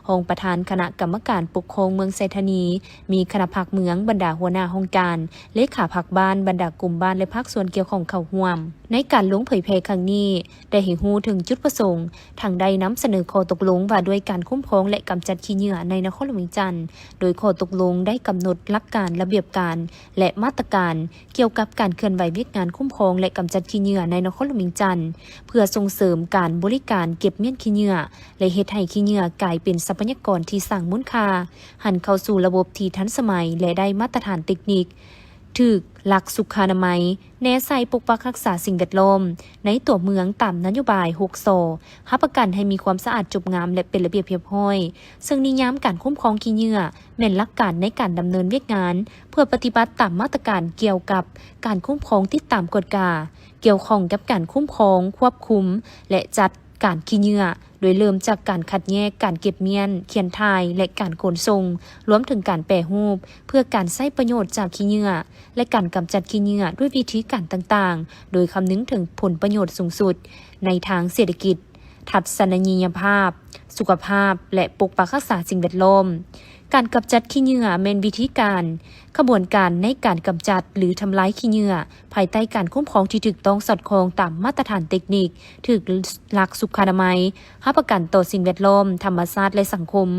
ຮອງປະທານຄະນະກຳມະການປົກຄອງເມືອງໄຊທານີ, ມີຄະນະພັກເມືອງ, ບັນດາຫົວໜ້າຫ້ອງການ, ເລຂາພັກບ້ານ, ບັນດາກົມບ້ານ ແລະ ພາກສ່ວນກ່ຽວຂ້ອງເຂົ້າຮ່ວມ. ໃນການລົງເຜີຍແຜ່ຄັ້ງນີ້ ໄດ້ໃຫ້ຮູ້ເຖິງຈຸດປະສົງ, ທັງໄດ້ນຳສະເໜີຂໍ້ຕົກລົງວ່າດ້ວຍການຄຸ້ມຄອງ ແລະ ກຳຈັດຂີ້ເຫຍື້ອໃນນະຄອນຫຼວງວຽງຈັນ, ໂດຍຂໍ້ຕົກລົງໄດ້ກຳນົດຫຼັກການ, ລະບຽບການ ແລະ ມາດຕະການ ກ່ຽວກັບການເຄື່ອນໄຫວວຽກງານຄຸ້ມຄອງ ແລະ ກຳຈັດຂີ້ເຫຍື້ອໃນນະຄອນຫຼວງວຽງຈັນ ເພື່ອສົ່ງເສີມການບໍລິການເກັບມ້ຽນຂີ້ເຫຍື້ອ ແລະ ເຮັດໃຫ້ຂີ້ເຫຍື້ອກາຍເປັນຊັບພະຍາກອນທີ່ສ້າງມູນຄ່າ, ຫັນເຂົ້າສູ່ລະບົບທີ່ທັນສະໄໝ ແລະ ໄດ້ມາດຕະຖານເຕັກນິກ, ຖືກຫຼັກສຸຂານະໄມ, ແນໃສ່ປົກປັກຮັກສາສິ່ງແວດລ້ອມໃນຕົວເມືອງຕາມນະໂຍບາຍຫົກ ສ, ຮັບປະກັນໃຫ້ມີຄວາມສະອາດຈົບງາມ ແລະ ເປັນລະບຽບຮຽບຮ້ອຍ, ເຊິ່ງນິຍາມການຄຸ້ມຄອງຂີ້ເຫຍື້ອ ແມ່ນຫຼັກການໃນການດຳເນີນວຽກງານ ເພື່ອປະຕິບັດຕາມມາດຕະການກ່ຽວກັບການຄຸ້ມຄອງ, ຕິດຕາມ, ກວດກາ, ກ່ຽວຂ້ອງກັບການຄຸ້ມຄອງ, ຄວບຄຸມ ແລະ ຈັດການຂີ້ເຫຍື້ອ, ໂດຍເລີ່ມຈາກການຄັດແຍກ, ການເກັບມ້ຽນ, ຂຽນຖ່າຍ ແລະ ການຂົນສົ່ງ, ລວມເຖິງການແປຮູບ ເພື່ອການໃຊ້ປະໂຫຍດຈາກຂີ້ເຫຍື້ອ ແລະ ການກຳຈັດຂີ້ເຫຍື້ອດ້ວຍວິທີການຕ່າງໆ ໂດຍຄຳນຶງເຖິງຜົນປະໂຫຍດສູງສຸດໃນທາງເສດຖະກິດ, ທັດສະນະນີຍະພາບ, ສຸຂະພາບ ແລະ ປົກປັກຮັກສາສິ່ງແວດລ້ອມ. ການກຳຈັດຂີ້ເຫຍື້ອແມ່ນວິທີການ, ຂະບວນການໃນການກຳຈັດ ຫຼື ທຳລາຍຂີ້ເຫຍື້ອ ພາຍໃຕ້ການຄຸ້ມຄອງທີ່ຖືກຕ້ອງສອດຄ່ອງຕາມມາດຕະຖານເຕັກນິກ, ຖືກຫຼັກສຸຂານະໄມ, ຮັບປະກັນຕໍ່ສິ່ງແວດລ້ອມ, ທຳມະຊາດ ແລະ ສັງຄົມ.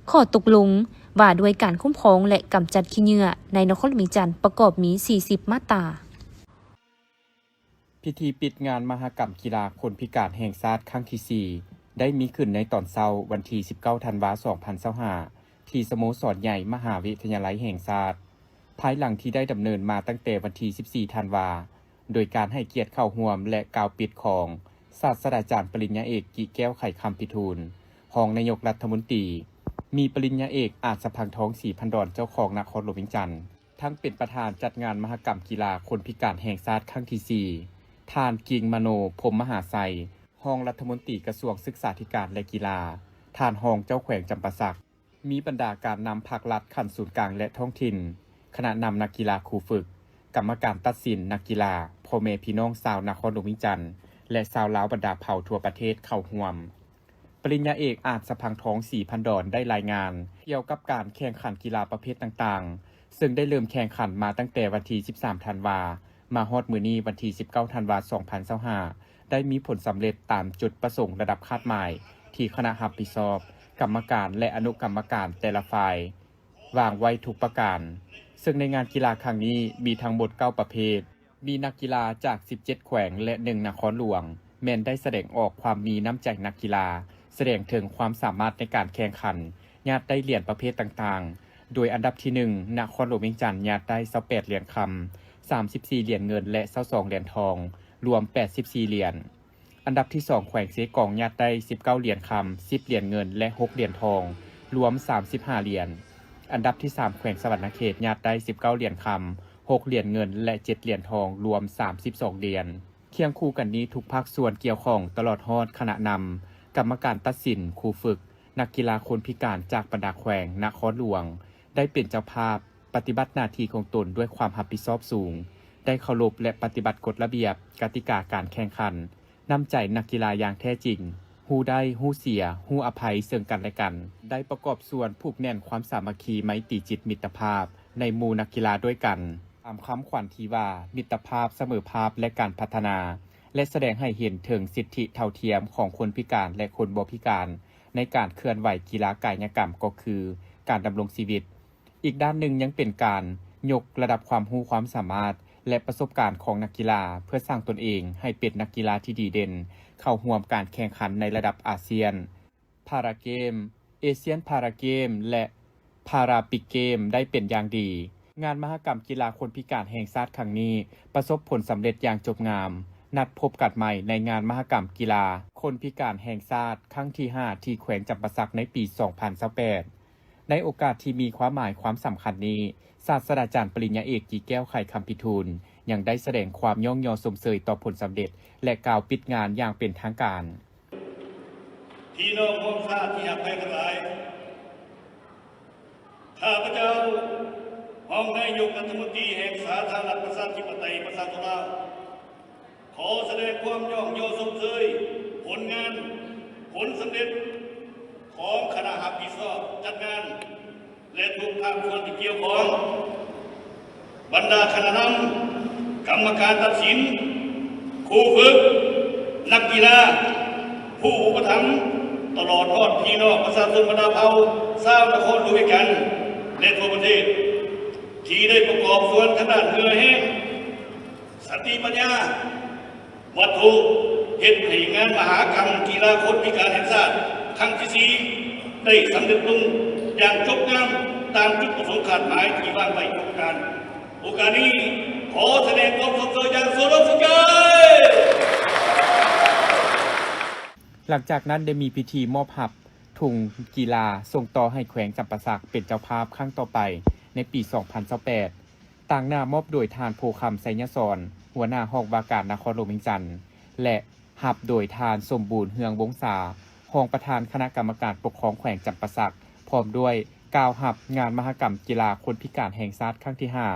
ຂໍ້ຕົກລົງວ່າດ້ວຍການຄຸ້ມຄອງ ແລະ ກຳຈັດຂີ້ເຫຍື້ອໃນນະຄອນຫຼວງວຽງຈັນ ປະກອບມີສີ່ສິບມາດຕາ. ພິທີປິດງານມະຫະກຳກິລາຄົນພິການແຫ່ງຊາດຄັ້ງທີສີ່ ໄດ້ມີຂຶ້ນໃນຕອນເຊົ້າວັນທີສິບເກົ້າ ທັນວາ ສອງພັນຊາວຫ້າ ທີ່ສະໂມສອນໃຫຍ່ມະຫາວິທະຍາໄລແຫ່ງຊາດ, ພາຍຫຼັງທີ່ໄດ້ດຳເນີນມາຕັ້ງແຕ່ວັນທີສິບສີ່ ທັນວາ ໂດຍການໃຫ້ກຽດເຂົ້າຮ່ວມ ແລະ ກ່າວປິດຂອງ ສາດສະດາຈານປະລິນຍາເອກ ກິແກ້ວ ໄຂຄຳພິທູນ ຮອງນາຍົກລັດຖະມົນຕີ, ມີປະລິນຍາເອກ ອາດສະພັງທອງ ສີພັນດອນ ເຈົ້າຂອງນະຄອນຫຼວງວຽງຈັນ, ທັງເປັນປະທານຈັດງານມະຫະກຳກິລາຄົນພິການແຫ່ງຊາດຄັ້ງທີສີ່, ທ່ານ ກິງມະໂນ ພົມມະຫາໄຊ ຮອງລັດຖະມົນຕີກະຊວງສຶກສາທິການ ແລະ ກິລາ, ທ່ານຮອງເຈົ້າແຂວງຈຳປາສັກ, ມີບັນດາການນຳພັກລັດຂັ້ນສູນກາງ ແລະ ທ້ອງຖິ່ນ, ຄະນະນຳນັກກິລາ, ຄູຝຶກ, ກຳມະການຕັດສິນ, ນັກກິລາ, ພໍ່ແມ່ພີ່ນ້ອງຊາວນະຄອນຫຼວງວຽງຈັນ ແລະ ຊາວລາວບັນດາເຜົ່າທົ່ວປະເທດເຂົ້າຮ່ວມ. ປະລິນຍາເອກ ອາດສະພັງທອງ ສີພັນດອນ ໄດ້ລາຍງານກ່ຽວກັບການແຂ່ງຂັນກິລາປະເພດຕ່າງໆ, ເຊິ່ງໄດ້ເລີ່ມແຂ່ງຂັນມາຕັ້ງແຕ່ວັນທີສິບສາມ ທັນວາ ມາຮອດມື້ນີ້ ວັນທີສິບເກົ້າ ທັນວາ ສອງພັນຊາວຫ້າ ໄດ້ມີຜົນສຳເລັດຕາມຈຸດປະສົງລະດັບຄາດໝາຍທີ່ຄະນະຮັບຜິດຊອບ, ກຳມະການ ແລະ ອະນຸກຳມະການແຕ່ລະຝ່າຍ ວາງໄວ້ທຸກປະການ, ເຊິ່ງໃນງານກິລາຄັ້ງນີ້ມີທັງໝົດເກົ້າປະເພດ, ມີນັກກິລາຈາກສິບເຈັດແຂວງ ແລະ ໜຶ່ງນະຄອນຫຼວງ ແມ່ນໄດ້ສະແດງອອກຄວາມມີນ້ຳໃຈນັກກິລາ, ສະແດງເຖິງຄວາມສາມາດໃນການແຂ່ງຂັນ, ຍາດໄດ້ຫຼຽນປະເພດຕ່າງໆ, ໂດຍອັນດັບທີໜຶ່ງ ນະຄອນຫຼວງວຽງຈັນ ຍາດໄດ້ຊາວແປດຫຼຽນຄຳ, ສາມສິບສີ່ຫຼຽນເງິນ ແລະ ຊາວສອງຫຼຽນທອງ, ລວມແປດສິບສີ່ຫຼຽນ. ອັນດັບທີສອງ ແຂວງເຊກອງ ຍາດໄດ້ສິບເກົ້າຫຼຽນຄຳ, ສິບຫຼຽນເງິນ ແລະ ຫົກຫຼຽນທອງ, ລວມສາມສິບຫ້າຫຼຽນ. ອັນດັບທີສາມ ແຂວງສະຫວັນນະເຂດ ຍາດໄດ້ສິບເກົ້າຫຼຽນຄຳ, ຫົກຫຼຽນເງິນ ແລະ ເຈັດຫຼຽນທອງ, ລວມສາມສິບສອງຫຼຽນ. ຄຽງຄູ່ກັນນີ້, ທຸກພາກສ່ວນກ່ຽວຂ້ອງ ຕະຫຼອດຮອດຄະນະນຳ, ກຳມະການຕັດສິນ, ຄູຝຶກ, ນັກກິລາຄົນພິການຈາກບັນດາແຂວງ, ນະຄອນຫຼວງ ໄດ້ເປັນເຈົ້າພາບ ປະຕິບັດໜ້າທີ່ຂອງຕົນດ້ວຍຄວາມຮັບຜິດຊອບສູງ, ໄດ້ເຄົາລົບ ແລະ ປະຕິບັດກົດລະບຽບ, ກະຕິກາການແຂ່ງຂັນ, ນ້ຳໃຈນັກກິລາຢ່າງແທ້ຈິງ, ຮູ້ໄດ້, ຮູ້ເສຍ, ຮູ້ອະໄພເຊິ່ງກັນແລະກັນ, ໄດ້ປະກອບສ່ວນຜູກແໜ້ນຄວາມສາມັກຄີໄມຕີຈິດມິດຕະພາບໃນໝູ່ນັກກິລາດ້ວຍກັນ, ຕາມຄຳຂວັນທີ່ວ່າ ມິດຕະພາບ, ສະເໝີພາບ ແລະ ການພັດທະນາ, ແລະ ສະແດງໃຫ້ເຫັນເຖິງສິດທິເທົ່າທຽມຂອງຄົນພິການ ແລະ ຄົນບໍ່ພິການ ໃນການເຄື່ອນໄຫວກິລາກາຍຍະກຳ ກໍຄືການດຳລົງຊີວິດ. ອີກດ້ານໜຶ່ງຍັງເປັນການຍົກລະດັບຄວາມຮູ້ຄວາມສາມາດ ແລະ ປະສົບການຂອງນັກກິລາ ເພື່ອສ້າງຕົນເອງໃຫ້ເປັນນັກກິລາທີ່ດີເດັ່ນ ເຂົ້າຮ່ວມການແຂ່ງຂັນໃນລະດັບອາຊຽນ, ພາຣາເກມ, ເອຊຽນພາຣາເກມ ແລະ ພາຣາປິກເກມໄດ້ເປັນຢ່າງດີ. ງານມະຫະກຳກິລາຄົນພິການແຫ່ງຊາດຄັ້ງນີ້ປະສົບຜົນສຳເລັດຢ່າງຈົບງາມ. ນັດພົບກັນໃໝ່ໃນງານມະຫະກຳກິລາຄົນພິການແຫ່ງຊາດຄັ້ງທີຫ້າ ທີ່ແຂວງຈຳປາສັກໃນປີສອງພັນຊາວແປດ. ໃນໂອກາດທີ່ມີຄວາມໝາຍຄວາມສຳຄັນນີ້, ສາດສະດາຈານປະລິນຍາເອກ ກີແກ້ວ ໄຂຄຳພິທູນ ຍັງໄດ້ສະແດງຄວາມຍ້ອງຍໍຊົມເຊີຍຕໍ່ຜົນສຳເລັດ ແລະ ກ່າວປິດງານຢ່າງເປັນທາງການ. ພີ່ນ້ອງຮ່ວມຊາດທີ່ຮັກແພງທັງຫຼາຍ, ຂ້າພະເຈົ້າ ຮອງນາຍົກລັດຖະມົນຕີແຫ່ງສາທາລະນະລັດປະຊາທິປະໄຕປະຊາຊົນລາວ ຂໍສະແດງຄວາມຍ້ອງຍໍຊົມເຊີຍຜົນງານ, ຜົນສຳເລັດຂອງຄະນະຮັບຜິດຊອບຈັດງານ ແລະ ທຸກພາກສ່ວນທີ່ກ່ຽວຂ້ອງ, ບັນດາຄະນະນຳ, ກຳມະການຕັດສິນ, ຄູຝຶກ, ນັກກິລາ, ຜູ້ອຸປະຖຳ, ຕະຫຼອດຮອດພີ່ນ້ອງປະຊາຊົນບັນດາເຜົ່າຊາວນະຄອນຫຼວງວຽງຈັນ ແລະ ທົ່ວປະເທດ ທີ່ໄດ້ປະກອບສ່ວນທາງດ້ານເຫື່ອແຮງ, ສະຕິປັນຍາ, ວັດຖຸ ເຮັດໃຫ້ງານມະຫະກຳກິລາຄົນພິການແຫ່ງຊາດຄັ້ງທີສີ່ ໄດ້ສຳເລັດລົງຢ່າງຈົບງາມຕາມຈຸດປະສົງຄາດໝາຍທີ່ວາງໄວ້ທຸກປະການ. ໂອກາດນີ້ ຂໍສະແດງຄວາມຊົມເຊີຍຢ່າງສຸດອົກສຸດໃຈ. ຫຼັງຈາກນັ້ນໄດ້ມີພິທີມອບຮັບທຸງກິລາສົ່ງຕໍ່ໃຫ້ແຂວງຈຳປາສັກເປັນເຈົ້າພາບຄັ້ງຕໍ່ໄປໃນປີສອງພັນຊາວແປດ. ຕາງໜ້າມອບໂດຍທ່ານ ໂພຄຳ ໄຊຍະສອນ ຫົວໜ້າຫ້ອງວ່າການນະຄອນຫຼວງວຽງຈັນ ແລະ ຮັບໂດຍທ່ານ ສົມບູນ ເຮືອງວົງສາ ຮອງປະທານຄະນະກຳມະການປົກຄອງແຂວງຈຳປາສັກ ພ້ອມດ້ວຍກ່າວຮັບງານມະຫະກຳກິລາຄົນພິການແຫ່ງຊາດຄັ້ງທີຫ້າ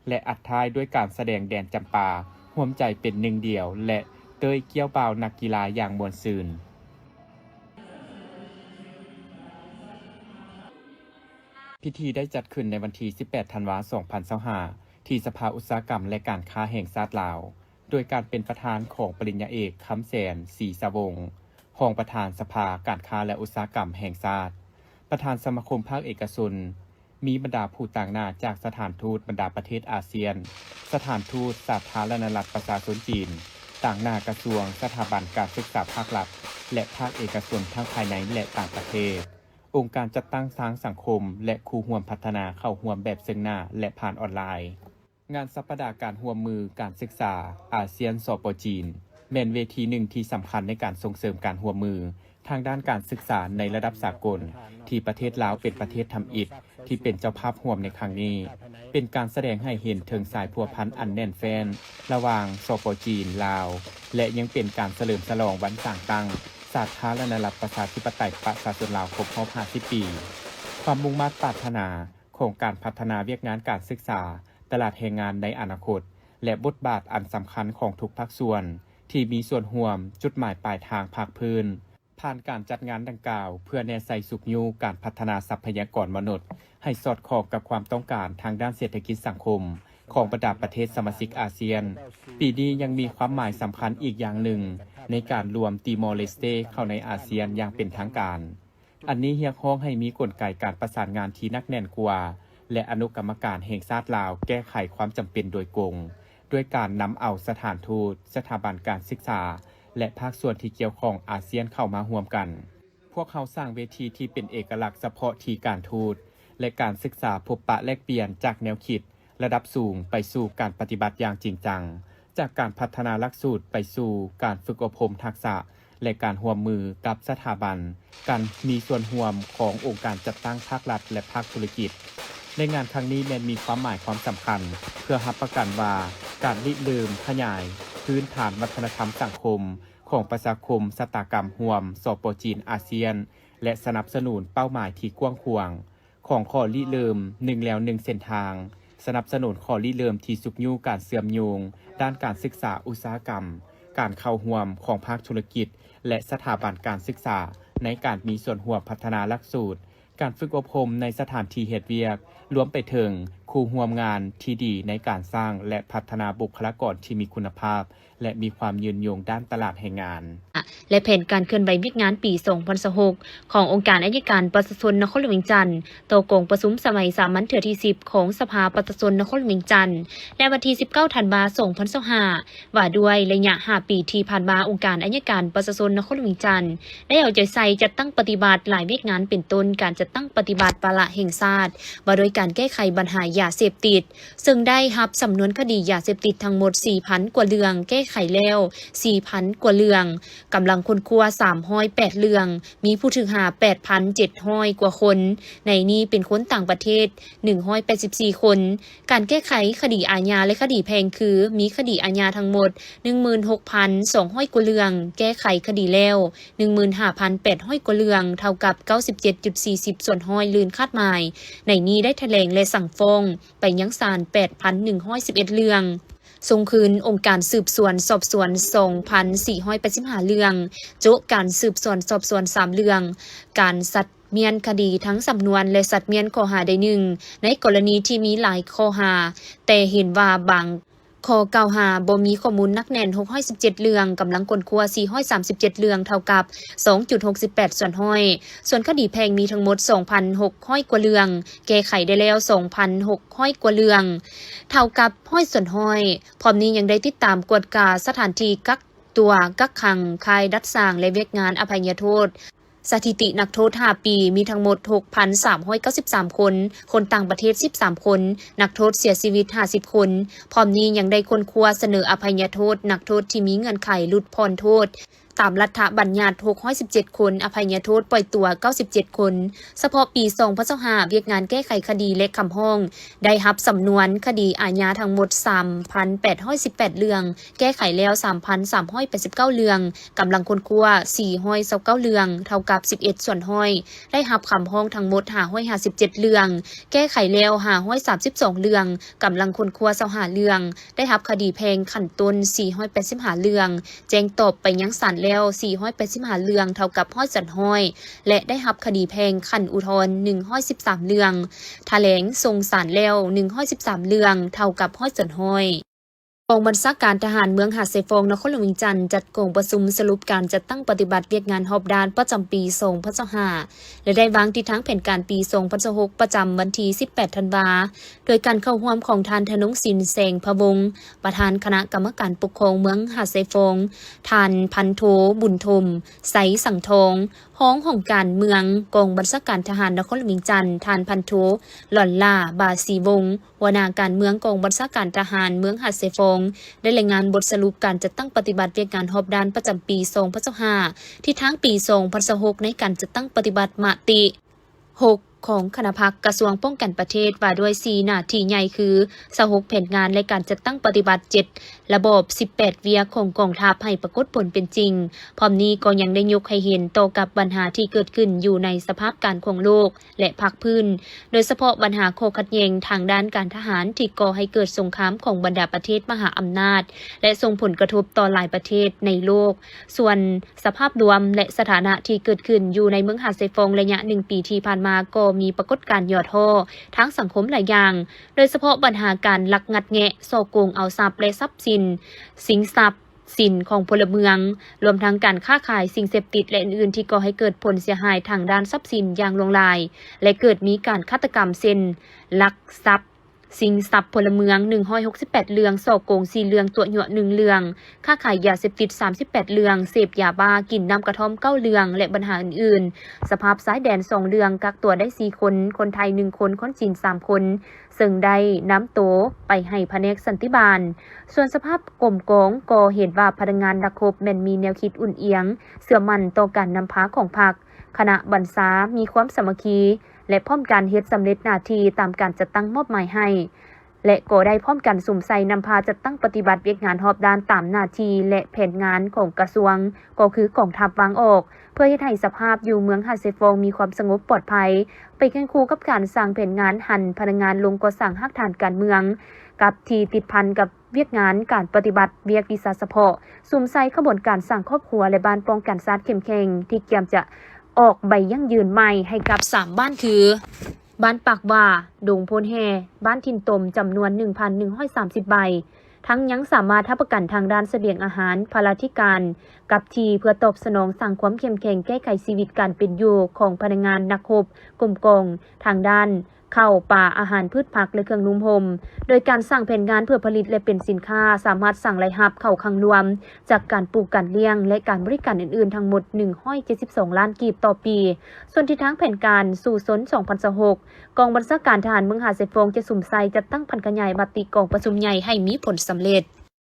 ແລະ ອັດທ້າຍດ້ວຍການສະແດງແດນຈຳປາ ຮ່ວມໃຈເປັນໜຶ່ງດຽວ ແລະ ເຕີຍກ້ຽວບ່າວນັກກິລາຢ່າງມ່ວນຊື່ນ. ພິທີໄດ້ຈັດຂຶ້ນໃນວັນທີສິບແປດ ທັນວາ ສອງພັນຊາວຫ້າ ທີ່ສະພາອຸດສາຫະກຳ ແລະ ການຄ້າແຫ່ງຊາດລາວ, ໂດຍການເປັນປະທານຂອງປະລິນຍາເອກ ຄຳແສນ ສີສະວົງ ຮອງປະທານສະພາການຄ້າ ແລະ ອຸດສາຫະກຳແຫ່ງຊາດ, ປະທານສະມາຄົມພາກເອກະຊົນ, ມີບັນດາຜູ້ຕາງໜ້າຈາກສະຖານທູດບັນດາປະເທດອາຊຽນ, ສະຖານທູດສາທາລະນະລັດປະຊາຊົນຈີນ, ຕາງໜ້າກະຊວງ, ສະຖາບັນການສຶກສາພາກລັດ ແລະ ພາກເອກະຊົນທັງພາຍໃນ ແລະ ຕ່າງປະເທດ. ອົງການຈັດຕັ້ງທາງສັງຄົມ ແລະ ຄູ່ຮ່ວມພັດທະນາເຂົ້າຮ່ວມແບບເຊິ່ງໜ້າ ແລະ ຜ່ານອອນລາຍ. ງານສັບປະດາການຮ່ວມມືການສຶກສາອາຊຽນ ສປ ຈີນ ແມ່ນເວທີໜຶ່ງທີ່ສຳຄັນໃນການສົ່ງເສີມການຮ່ວມມືທາງດ້ານການສຶກສາໃນລະດັບສາກົນ ທີ່ປະເທດລາວເປັນປະເທດທຳອິດທີ່ເປັນເຈົ້າພາບຮ່ວມໃນຄັ້ງນີ້. ເປັນການສະແດງໃຫ້ເຫັນເຖິງສາຍພົວພັນອັນແໜ້ນແຟ້ນລະຫວ່າງ ສປ ຈີນ ລາວ ແລະ ຍັງເປັນການສະເຫຼີມສະຫຼອງວັນສ້າງຕັ້ງສາທາລະນະລັດປະຊາທິປະໄຕປະຊາຊົນລາວຄົບຮອບຫ້າສິບປີ. ຄວາມມຸ່ງມາດປາດຖະໜາຂອງການພັດທະນາວຽກງານການສຶກສາ, ຕະຫຼາດແຮງງານໃນອະນາຄົດ ແລະ ບົດບາດອັນສຳຄັນຂອງທຸກພາກສ່ວນທີ່ມີສ່ວນຮ່ວມ, ຈຸດໝາຍປາຍທາງພາກພື້ນ. ຜ່ານການຈັດງານດັ່ງກ່າວ ເພື່ອແນໃສ່ຊຸກຍູ້ການພັດທະນາຊັບພະຍາກອນມະນຸດໃຫ້ສອດຄ່ອງກັບຄວາມຕ້ອງການທາງດ້ານເສດຖະກິດສັງຄົມຂອງບັນດາປະເທດສະມາຊິກອາຊຽນ, ປີນີ້ຍັງມີຄວາມໝາຍສຳຄັນອີກຢ່າງໜຶ່ງໃນການລວມຕີມໍເລສເຕເຂົ້າໃນອາຊຽນຢ່າງເປັນທາງການ. ອັນນີ້ຮຽກຮ້ອງໃຫ້ມີກົນໄກການປະສານງານທີ່ໜັກແໜ້ນກວ່າ ແລະ ອະນຸກຳມະການແຫ່ງຊາດລາວແກ້ໄຂຄວາມຈຳເປັນໂດຍກົງ ດ້ວຍການນຳເອົາສະຖານທູດ, ສະຖາບັນການສຶກສາ ແລະ ພາກສ່ວນທີ່ກ່ຽວຂ້ອງອາຊຽນເຂົ້າມາຮ່ວມກັນ. ພວກເຮົາສ້າງເວທີທີ່ເປັນເອກະລັກສະເພາະທີ່ການທູດ ແລະ ການສຶກສາພົບປະແລກປ່ຽນຈາກແນວຄິດລະດັບສູງໄປສູ່ການປະຕິບັດຢ່າງຈິງຈັງ, ຈາກການພັດທະນາຫຼັກສູດໄປສູ່ການຝຶກອົບຮົມທັກສະ ແລະ ການຮ່ວມມືກັບສະຖາບັນ, ການມີສ່ວນຮ່ວມຂອງອົງການຈັດຕັ້ງພາກລັດ ແລະ ພາກທຸລະກິດ. ໃນງານຄັ້ງນີ້ແມ່ນມີຄວາມໝາຍຄວາມສຳຄັນ ເພື່ອຮັບປະກັນວ່າການລິເລີ່ມຂະຫຍາຍພື້ນຖານວັດທະນະທຳສັງຄົມຂອງປະຊາຄົມຊະຕາກຳຮ່ວມ ສປ ຈີນ ອາຊຽນ ແລະ ສະໜັບສະໜູນເປົ້າໝາຍທີ່ກວ້າງຂວາງ ຂອງຂໍ້ລິເລີ່ມໜຶ່ງແລວໜຶ່ງເສັ້ນທາງ, ສະໜັບສະໜູນຂໍ້ລິເລີ່ມທີ່ຊຸກຍູ້ການເຊື່ອມໂຍງດ້ານການສຶກສາອຸດສາຫະກຳ, ການເຂົ້າຮ່ວມຂອງພາກທຸລະກິດ ແລະ ສະຖາບັນການສຶກສາ ໃນການມີສ່ວນຮ່ວມພັດທະນາຫຼັກສູດ, ການຝຶກອົບຮົມໃນສະຖານທີ່ເຮັດວຽກ, ລວມໄປເຖິງຄູ່ຮ່ວມງານທີ່ດີໃນການສ້າງ ແລະ ພັດທະນາບຸກຄະລາກອນທີ່ມີຄຸນນະພາບ ແລະ ມີຄວາມຍືນຍົງດ້ານຕະຫຼາດແຮງງານ. ແລະ ແຜນການເຄື່ອນໄຫວວຽກງານປີສອງພັນຊາວຫົກ ຂອງອົງການໄອຍະການປະຊາຊົນນະຄອນຫຼວງວຽງຈັນ ຕໍ່ກອງປະຊຸມສະໄໝສາມັນເທື່ອທີສິບ ຂອງສະພາປະຊາຊົນນະຄອນຫຼວງວຽງຈັນ ໃນວັນທີສິບເກົ້າ ທັນວາ ສອງພັນຊາວຫ້າ ວ່າດ້ວຍໄລຍະຫ້າປີທີ່ຜ່ານມາ, ອົງການໄອຍະການປະຊາຊົນນະຄອນຫຼວງວຽງຈັນ ໄດ້ເອົາໃຈໃສ່ຈັດຕັ້ງປະຕິບັດຫຼາຍວຽກງານ ເປັນຕົ້ນ ການຈັດຕັ້ງປະຕິບັດວາລະແຫ່ງຊາດ ວ່າດ້ວຍການແກ້ໄຂບັນຫາຢາເສບຕິດ, ເຊິ່ງໄດ້ຮັບສຳນວນຄະດີຢາເສບຕິດທັງໝົດສີ່ພັນກວ່າເລື່ອງ, ແກ້ໄຂແລ້ວສີ່ພັນກວ່າເລື່ອງ, ກຳລັງຄົ້ນຄວ້າສາມຮ້ອຍແປດເລື່ອງ, ມີຜູ້ຖືກຫາແປດພັນເຈັດຮ້ອຍກວ່າຄົນ, ໃນນີ້ເປັນຄົນຕ່າງປະເທດໜຶ່ງຮ້ອຍແປດສິບສີ່ຄົນ. ການແກ້ໄຂຄະດີອາຍາ ແລະ ຄະດີແພ່ງຄື ມີຄະດີອາຍາທັງໝົດໜຶ່ງໝື່ນຫົກພັນສອງຮ້ອຍກວ່າເລື່ອງ, ແກ້ໄຂຄະດີແລ້ວໜຶ່ງໝື່ນຫ້າພັນແປດຮ້ອຍກວ່າເລື່ອງ, ເທົ່າກັບເກົ້າສິບເຈັດຈຸດສີ່ສິບສ່ວນຮ້ອຍ ລື່ນຄາດໝາຍ. ໃນນີ້ໄດ້ຖະແຫຼງ ແລະ ສັ່ງຟ້ອງໄປຍັງສານແປດພັນໜຶ່ງຮ້ອຍສິບເອັດເລື່ອງ, ສົ່ງຄືນອົງການສືບສວນສອບສວນສອງພັນສີ່ຮ້ອຍແປດສິບຫ້າເລື່ອງ, ໂຈະການສືບສວນສອບສວນສາມເລື່ອງ, ການສັດ ມ້ຽນຄະດີທັງສຳນວນ ແລະ ສັດມ້ຽນຂໍ້ຫາໃດໜຶ່ງ ໃນກໍລະນີທີ່ມີຫຼາຍຂໍ້ຫາ, ແຕ່ເຫັນວ່າບາງຂໍ້ກ່າວຫາບໍ່ມີຂໍ້ມູນໜັກແໜ້ນ ຫົກຮ້ອຍສິບເຈັດເລື່ອງ, ກຳລັງຄົ້ນຄວ້າສີ່ຮ້ອຍສາມສິບເຈັດເລື່ອງ, ເທົ່າກັບສອງຈຸດຫົກສິບແປດສ່ວນຮ້ອຍ. ສ່ວນຄະດີແພ່ງມີທັງໝົດສອງພັນຫົກຮ້ອຍກວ່າເລື່ອງ, ແກ້ໄຂໄດ້ແລ້ວສອງພັນຫົກຮ້ອຍກວ່າເລື່ອງ, ເທົ່າກັບຮ້ອຍສ່ວນຮ້ອຍ. ພ້ອມນີ້ຍັງໄດ້ຕິດຕາມກວດກາສະຖານທີ່ກັກຕົວ, ກັກຂັງ, ຄ້າຍດັດສ້າງ ແລະ ວຽກງານອະໄພຍະໂທດ. ສະຖິຕິນັກໂທດຫ້າປີ ມີທັງໝົດຫົກພັນສາມຮ້ອຍເກົ້າສິບສາມຄົນ, ຄົນຕ່າງປະເທດສິບສາມຄົນ, ນັກໂທດເສຍຊີວິດຫ້າສິບຄົນ. ພ້ອມນີ້ຍັງໄດ້ຄົ້ນຄວ້າສະເໜີອະໄພຍະໂທດນັກໂທດທີ່ມີເງື່ອນໄຂຫຼຸດຜ່ອນໂທດ ຕາມລັດຖະບັນຍັດຫົກຮ້ອຍສິບເຈັດຄົນ, ອະໄພຍະໂທດປ່ອຍຕົວເກົ້າສິບເຈັດຄົນ. ສະເພາະປີສອງພັນຊາວຫ້າ ວຽກງານແກ້ໄຂຄະດີ ແລະ ຄຳຮ້ອງ ໄດ້ຮັບສຳນວນຄະດີອາຍາທັງໝົດສາມພັນແປດຮ້ອຍສິບແປດເລື່ອງ, ແກ້ໄຂແລ້ວສາມພັນສາມຮ້ອຍແປດສິບເກົ້າເລື່ອງ, ກຳລັງຄົ້ນຄວ້າສີ່ຮ້ອຍຊາວເກົ້າເລື່ອງ, ເທົ່າກັບສິບເອັດສ່ວນຮ້ອຍ, ໄດ້ຮັບຄຳຮ້ອງທັງໝົດຫ້າຮ້ອຍຫ້າສິບເຈັດເລື່ອງ, ແກ້ໄຂແລ້ວຫ້າຮ້ອຍສາມສິບສອງເລື່ອງ, ກຳລັງຄົ້ນຄວ້າຊາວຫ້າເລື່ອງ, ໄດ້ຮັບຄະດີແພ່ງຂັ້ນຕົ້ນສີ່ຮ້ອຍແປດສິບຫ້າເລື່ອງ, ແຈ້ງຕອບໄປຍັງສານແລ້ວສີ່ຮ້ອຍແປດສິບຫ້າເລື່ອງ, ເທົ່າກັບຮ້ອຍສ່ວນຮ້ອຍ, ແລະ ໄດ້ຮັບຄະດີແພ່ງຂັ້ນອຸທອນໜຶ່ງຮ້ອຍສິບສາມເລື່ອງ, ຖະແຫຼງສົ່ງສານແລ້ວໜຶ່ງຮ້ອຍສິບສາມເລື່ອງ, ເທົ່າກັບຮ້ອຍສ່ວນຮ້ອຍ. ກອງບັນຊາການທະຫານເມືອງຫາດຊາຍຟອງ ນະຄອນຫຼວງວຽງຈັນ ຈັດກອງປະຊຸມສະຫຼຸບການຈັດຕັ້ງປະຕິບັດວຽກງານຮອບດ້ານປະຈຳປີສອງພັນຊາວຫ້າ ແລະ ໄດ້ວາງທິດທາງແຜນການປີສອງພັນຊາວຫົກ ປະຈຳວັນທີສິບແປດທັນວາ ໂດຍການເຂົ້າຮ່ວມຂອງທ່ານ ທະນົງສິນ ແສງພະວົງ ປະທານຄະນະກຳມະການປົກຄອງເມືອງຫາດຊາຍຟອງ, ທ່ານ ພັນໂທ ບຸນຖົມ ໄຊສັງທອງ ຮອງຫ້ອງການເມືອງ ກອງບັນຊາການທະຫານນະຄອນຫຼວງວຽງຈັນ, ທ່ານ ພັນໂທ ຫຼອນຫຼ້າ ບາສີວົງ ຫົວໜ້າການເມືອງກອງບັນຊາການທະຫານເມືອງຫາດຊາຍຟອງ ໄດ້ລາຍງານບົດສະຫຼຸບການຈັດຕັ້ງປະຕິບັດວຽກງານຮອບດ້ານປະຈຳປີສອງພັນຊາວຫ້າ ທິດທາງປີສອງພັນຊາວຫົກ ໃນການຈັດຕັ້ງປະຕິບັດມະຕິຫົກຂອງຄະນະພັກກະຊວງປ້ອງກັນປະເທດ ວ່າດ້ວຍສີ່ໜ້າທີ່ໃຫຍ່ຄື ຊາວຫົກແຜນງານ ແລະ ການຈັດຕັ້ງປະຕິບັດເຈັດລະບອບ ສິບແປດວຽກຂອງກອງທັບໃຫ້ປາກົດຜົນເປັນຈິງ. ພ້ອມນີ້ກໍຍັງໄດ້ຍົກໃຫ້ເຫັນຕໍ່ກັບບັນຫາທີ່ເກີດຂຶ້ນຢູ່ໃນສະພາບການຂອງໂລກ ແລະ ພາກພື້ນ, ໂດຍສະເພາະບັນຫາຂໍ້ຂັດແຍ່ງທາງດ້ານການທະຫານທີ່ກໍ່ໃຫ້ເກີດສົງຄາມຂອງບັນດາປະເທດມະຫາອຳນາດ ແລະ ສົ່ງຜົນກະທົບຕໍ່ຫຼາຍປະເທດໃນໂລກ. ສ່ວນສະພາບລວມ ແລະ ສະຖານະທີ່ເກີດຂຶ້ນຢູ່ໃນເມືອງຫາດຊາຍຟອງໄລຍະໜຶ່ງປີທີ່ຜ່ານມາ ກໍມີປາກົດການຫຍໍ້ທໍ້ທາງສັງຄົມຫຼາຍຢ່າງ, ໂດຍສະເພາະບັນຫາການລັກງັດແງະ, ສໍ້ໂກງເອົາຊັບ ແລະ ຊັບສິນ, ຊິງຊັບ ສິນຂອງພົນລະເມືອງ, ລວມທັງການຄ້າຂາຍສິ່ງເສບຕິດ ແລະ ອື່ນໆ ທີ່ກໍ່ໃຫ້ເກີດຜົນເສຍຫາຍທາງດ້ານຊັບສິນຢ່າງຫຼວງຫຼາຍ ແລະ ເກີດມີການຄາດຕະກຳ ເຊັ່ນ ລັກຊັບ, ຊິງຊັບພົນລະເມືອງ ໜຶ່ງຮ້ອຍຫົກສິບແປດເລື່ອງ, ສໍ້ໂກງສີ່ເລື່ອງ, ຕົວະຍົວະໜຶ່ງເລື່ອງ, ຄ້າຂາຍຢາເສບຕິດສາມສິບແປດເລື່ອງ, ເສບຢາບ້າ, ກິນນ້ຳກະທ່ອມເກົ້າເລື່ອງ ແລະ ບັນຫາອື່ນໆ, ສະພາບຊາຍແດນສອງເລື່ອງ, ກັກຕົວໄດ້ສີ່ຄົນ, ຄົນໄທໜຶ່ງຄົນ, ຄົນຈີນສາມຄົນ, ເຊິ່ງໄດ້ນຳໂຕໄປໃຫ້ພະແນກສັນຕິບານ. ສ່ວນສະພາບກົມກອງກໍເຫັນວ່າພະນັກງານນັກຮົບແມ່ນມີແນວຄິດອຸ່ນອຽງ, ເຊື່ອໝັ້ນຕໍ່ການນຳພາຂອງພັກ, ຄະນະບັນຊາມີຄວາມສາມັກຄີ ແລະ ພ້ອມກັນເຮັດສຳເລັດໜ້າທີ່ຕາມການຈັດຕັ້ງມອບໝາຍໃຫ້. ແລະ ກໍໄດ້ພ້ອມກັນສຸມໃສ່ນຳພາຈັດຕັ້ງປະຕິບັດວຽກງານຮອບດ້ານຕາມໜ້າທີ່ ແລະ ແຜນງານຂອງກະຊວງ ກໍຄືກອງທັບວາງອອກ ເພື່ອເຮັດໃຫ້ສະພາບຢູ່ເມືອງຫາດຊາຍຟອງມີຄວາມສະຫງົບປອດໄພ, ໄປຄຽງຄູ່ກັບການສ້າງແຜນງານຫັນພະນັກງານລົງກໍ່ສ້າງຮາກຖານການເມືອງ ກັບທີ່ຕິດພັນກັບວຽກງານການປະຕິບັດວຽກວິຊາສະເພາະ, ສຸມໃສ່ຂະບວນການສ້າງຄອບຄົວ ແລະ ບ້ານປ້ອງກັນຊາດເຂັ້ມແຂງ ທີ່ກຽມຈະອອກໃບຢັ້ງຢືນໃໝ່ໃຫ້ກັບສາມບ້ານຄື ບ້ານປາກຫວ້າ, ດົງໂພນແຮ່, ບ້ານຖິ່ນຕົມ ຈຳນວນໜຶ່ງພັນໜຶ່ງຮ້ອຍສາມສິບໃບ, ທັງຍັງສາມາດຮັບປະກັນທາງດ້ານສະບຽງອາຫານ, ພະລາທິການ ກັບທີ່ເພື່ອຕອບສະໜອງສ້າງຄວາມເຂັ້ມແຂງແກ້ໄຂຊີວິດການເປັນຢູ່ຂອງພະນັກງານນັກຮົບ ກົມກອງ ທາງດ້ານເຂົ້າ, ປາ, ອາຫານ, ພືດຜັກ ແລະ ເຄື່ອງນຸ່ງຫົ່ມ, ໂດຍການສ້າງແຜນງານເພື່ອຜະລິດ ແລະ ເປັນສິນຄ້າ ສາມາດສ້າງລາຍຮັບເຂົ້າຄັ້ງລວມ ຈາກການປູກ, ການລ້ຽງ ແລະ ການບໍລິການອື່ນໆ ທັງໝົດໜຶ່ງຮ້ອຍເຈັດສິບສອງລ້ານກີບຕໍ່ປີ. ສ່ວນທິດທາງແຜນການສູ້ຊົນສອງພັນຊາວຫົກ ກອງບັນຊາການທະຫານເມືອງຫາດຊາຍຟອງຈະສຸມໃສ່ຈັດຕັ້ງຜັນຂະຫຍາຍມະຕິກອງປະຊຸມໃຫຍ່ໃຫ້ມີຜົນສຳເລັດ.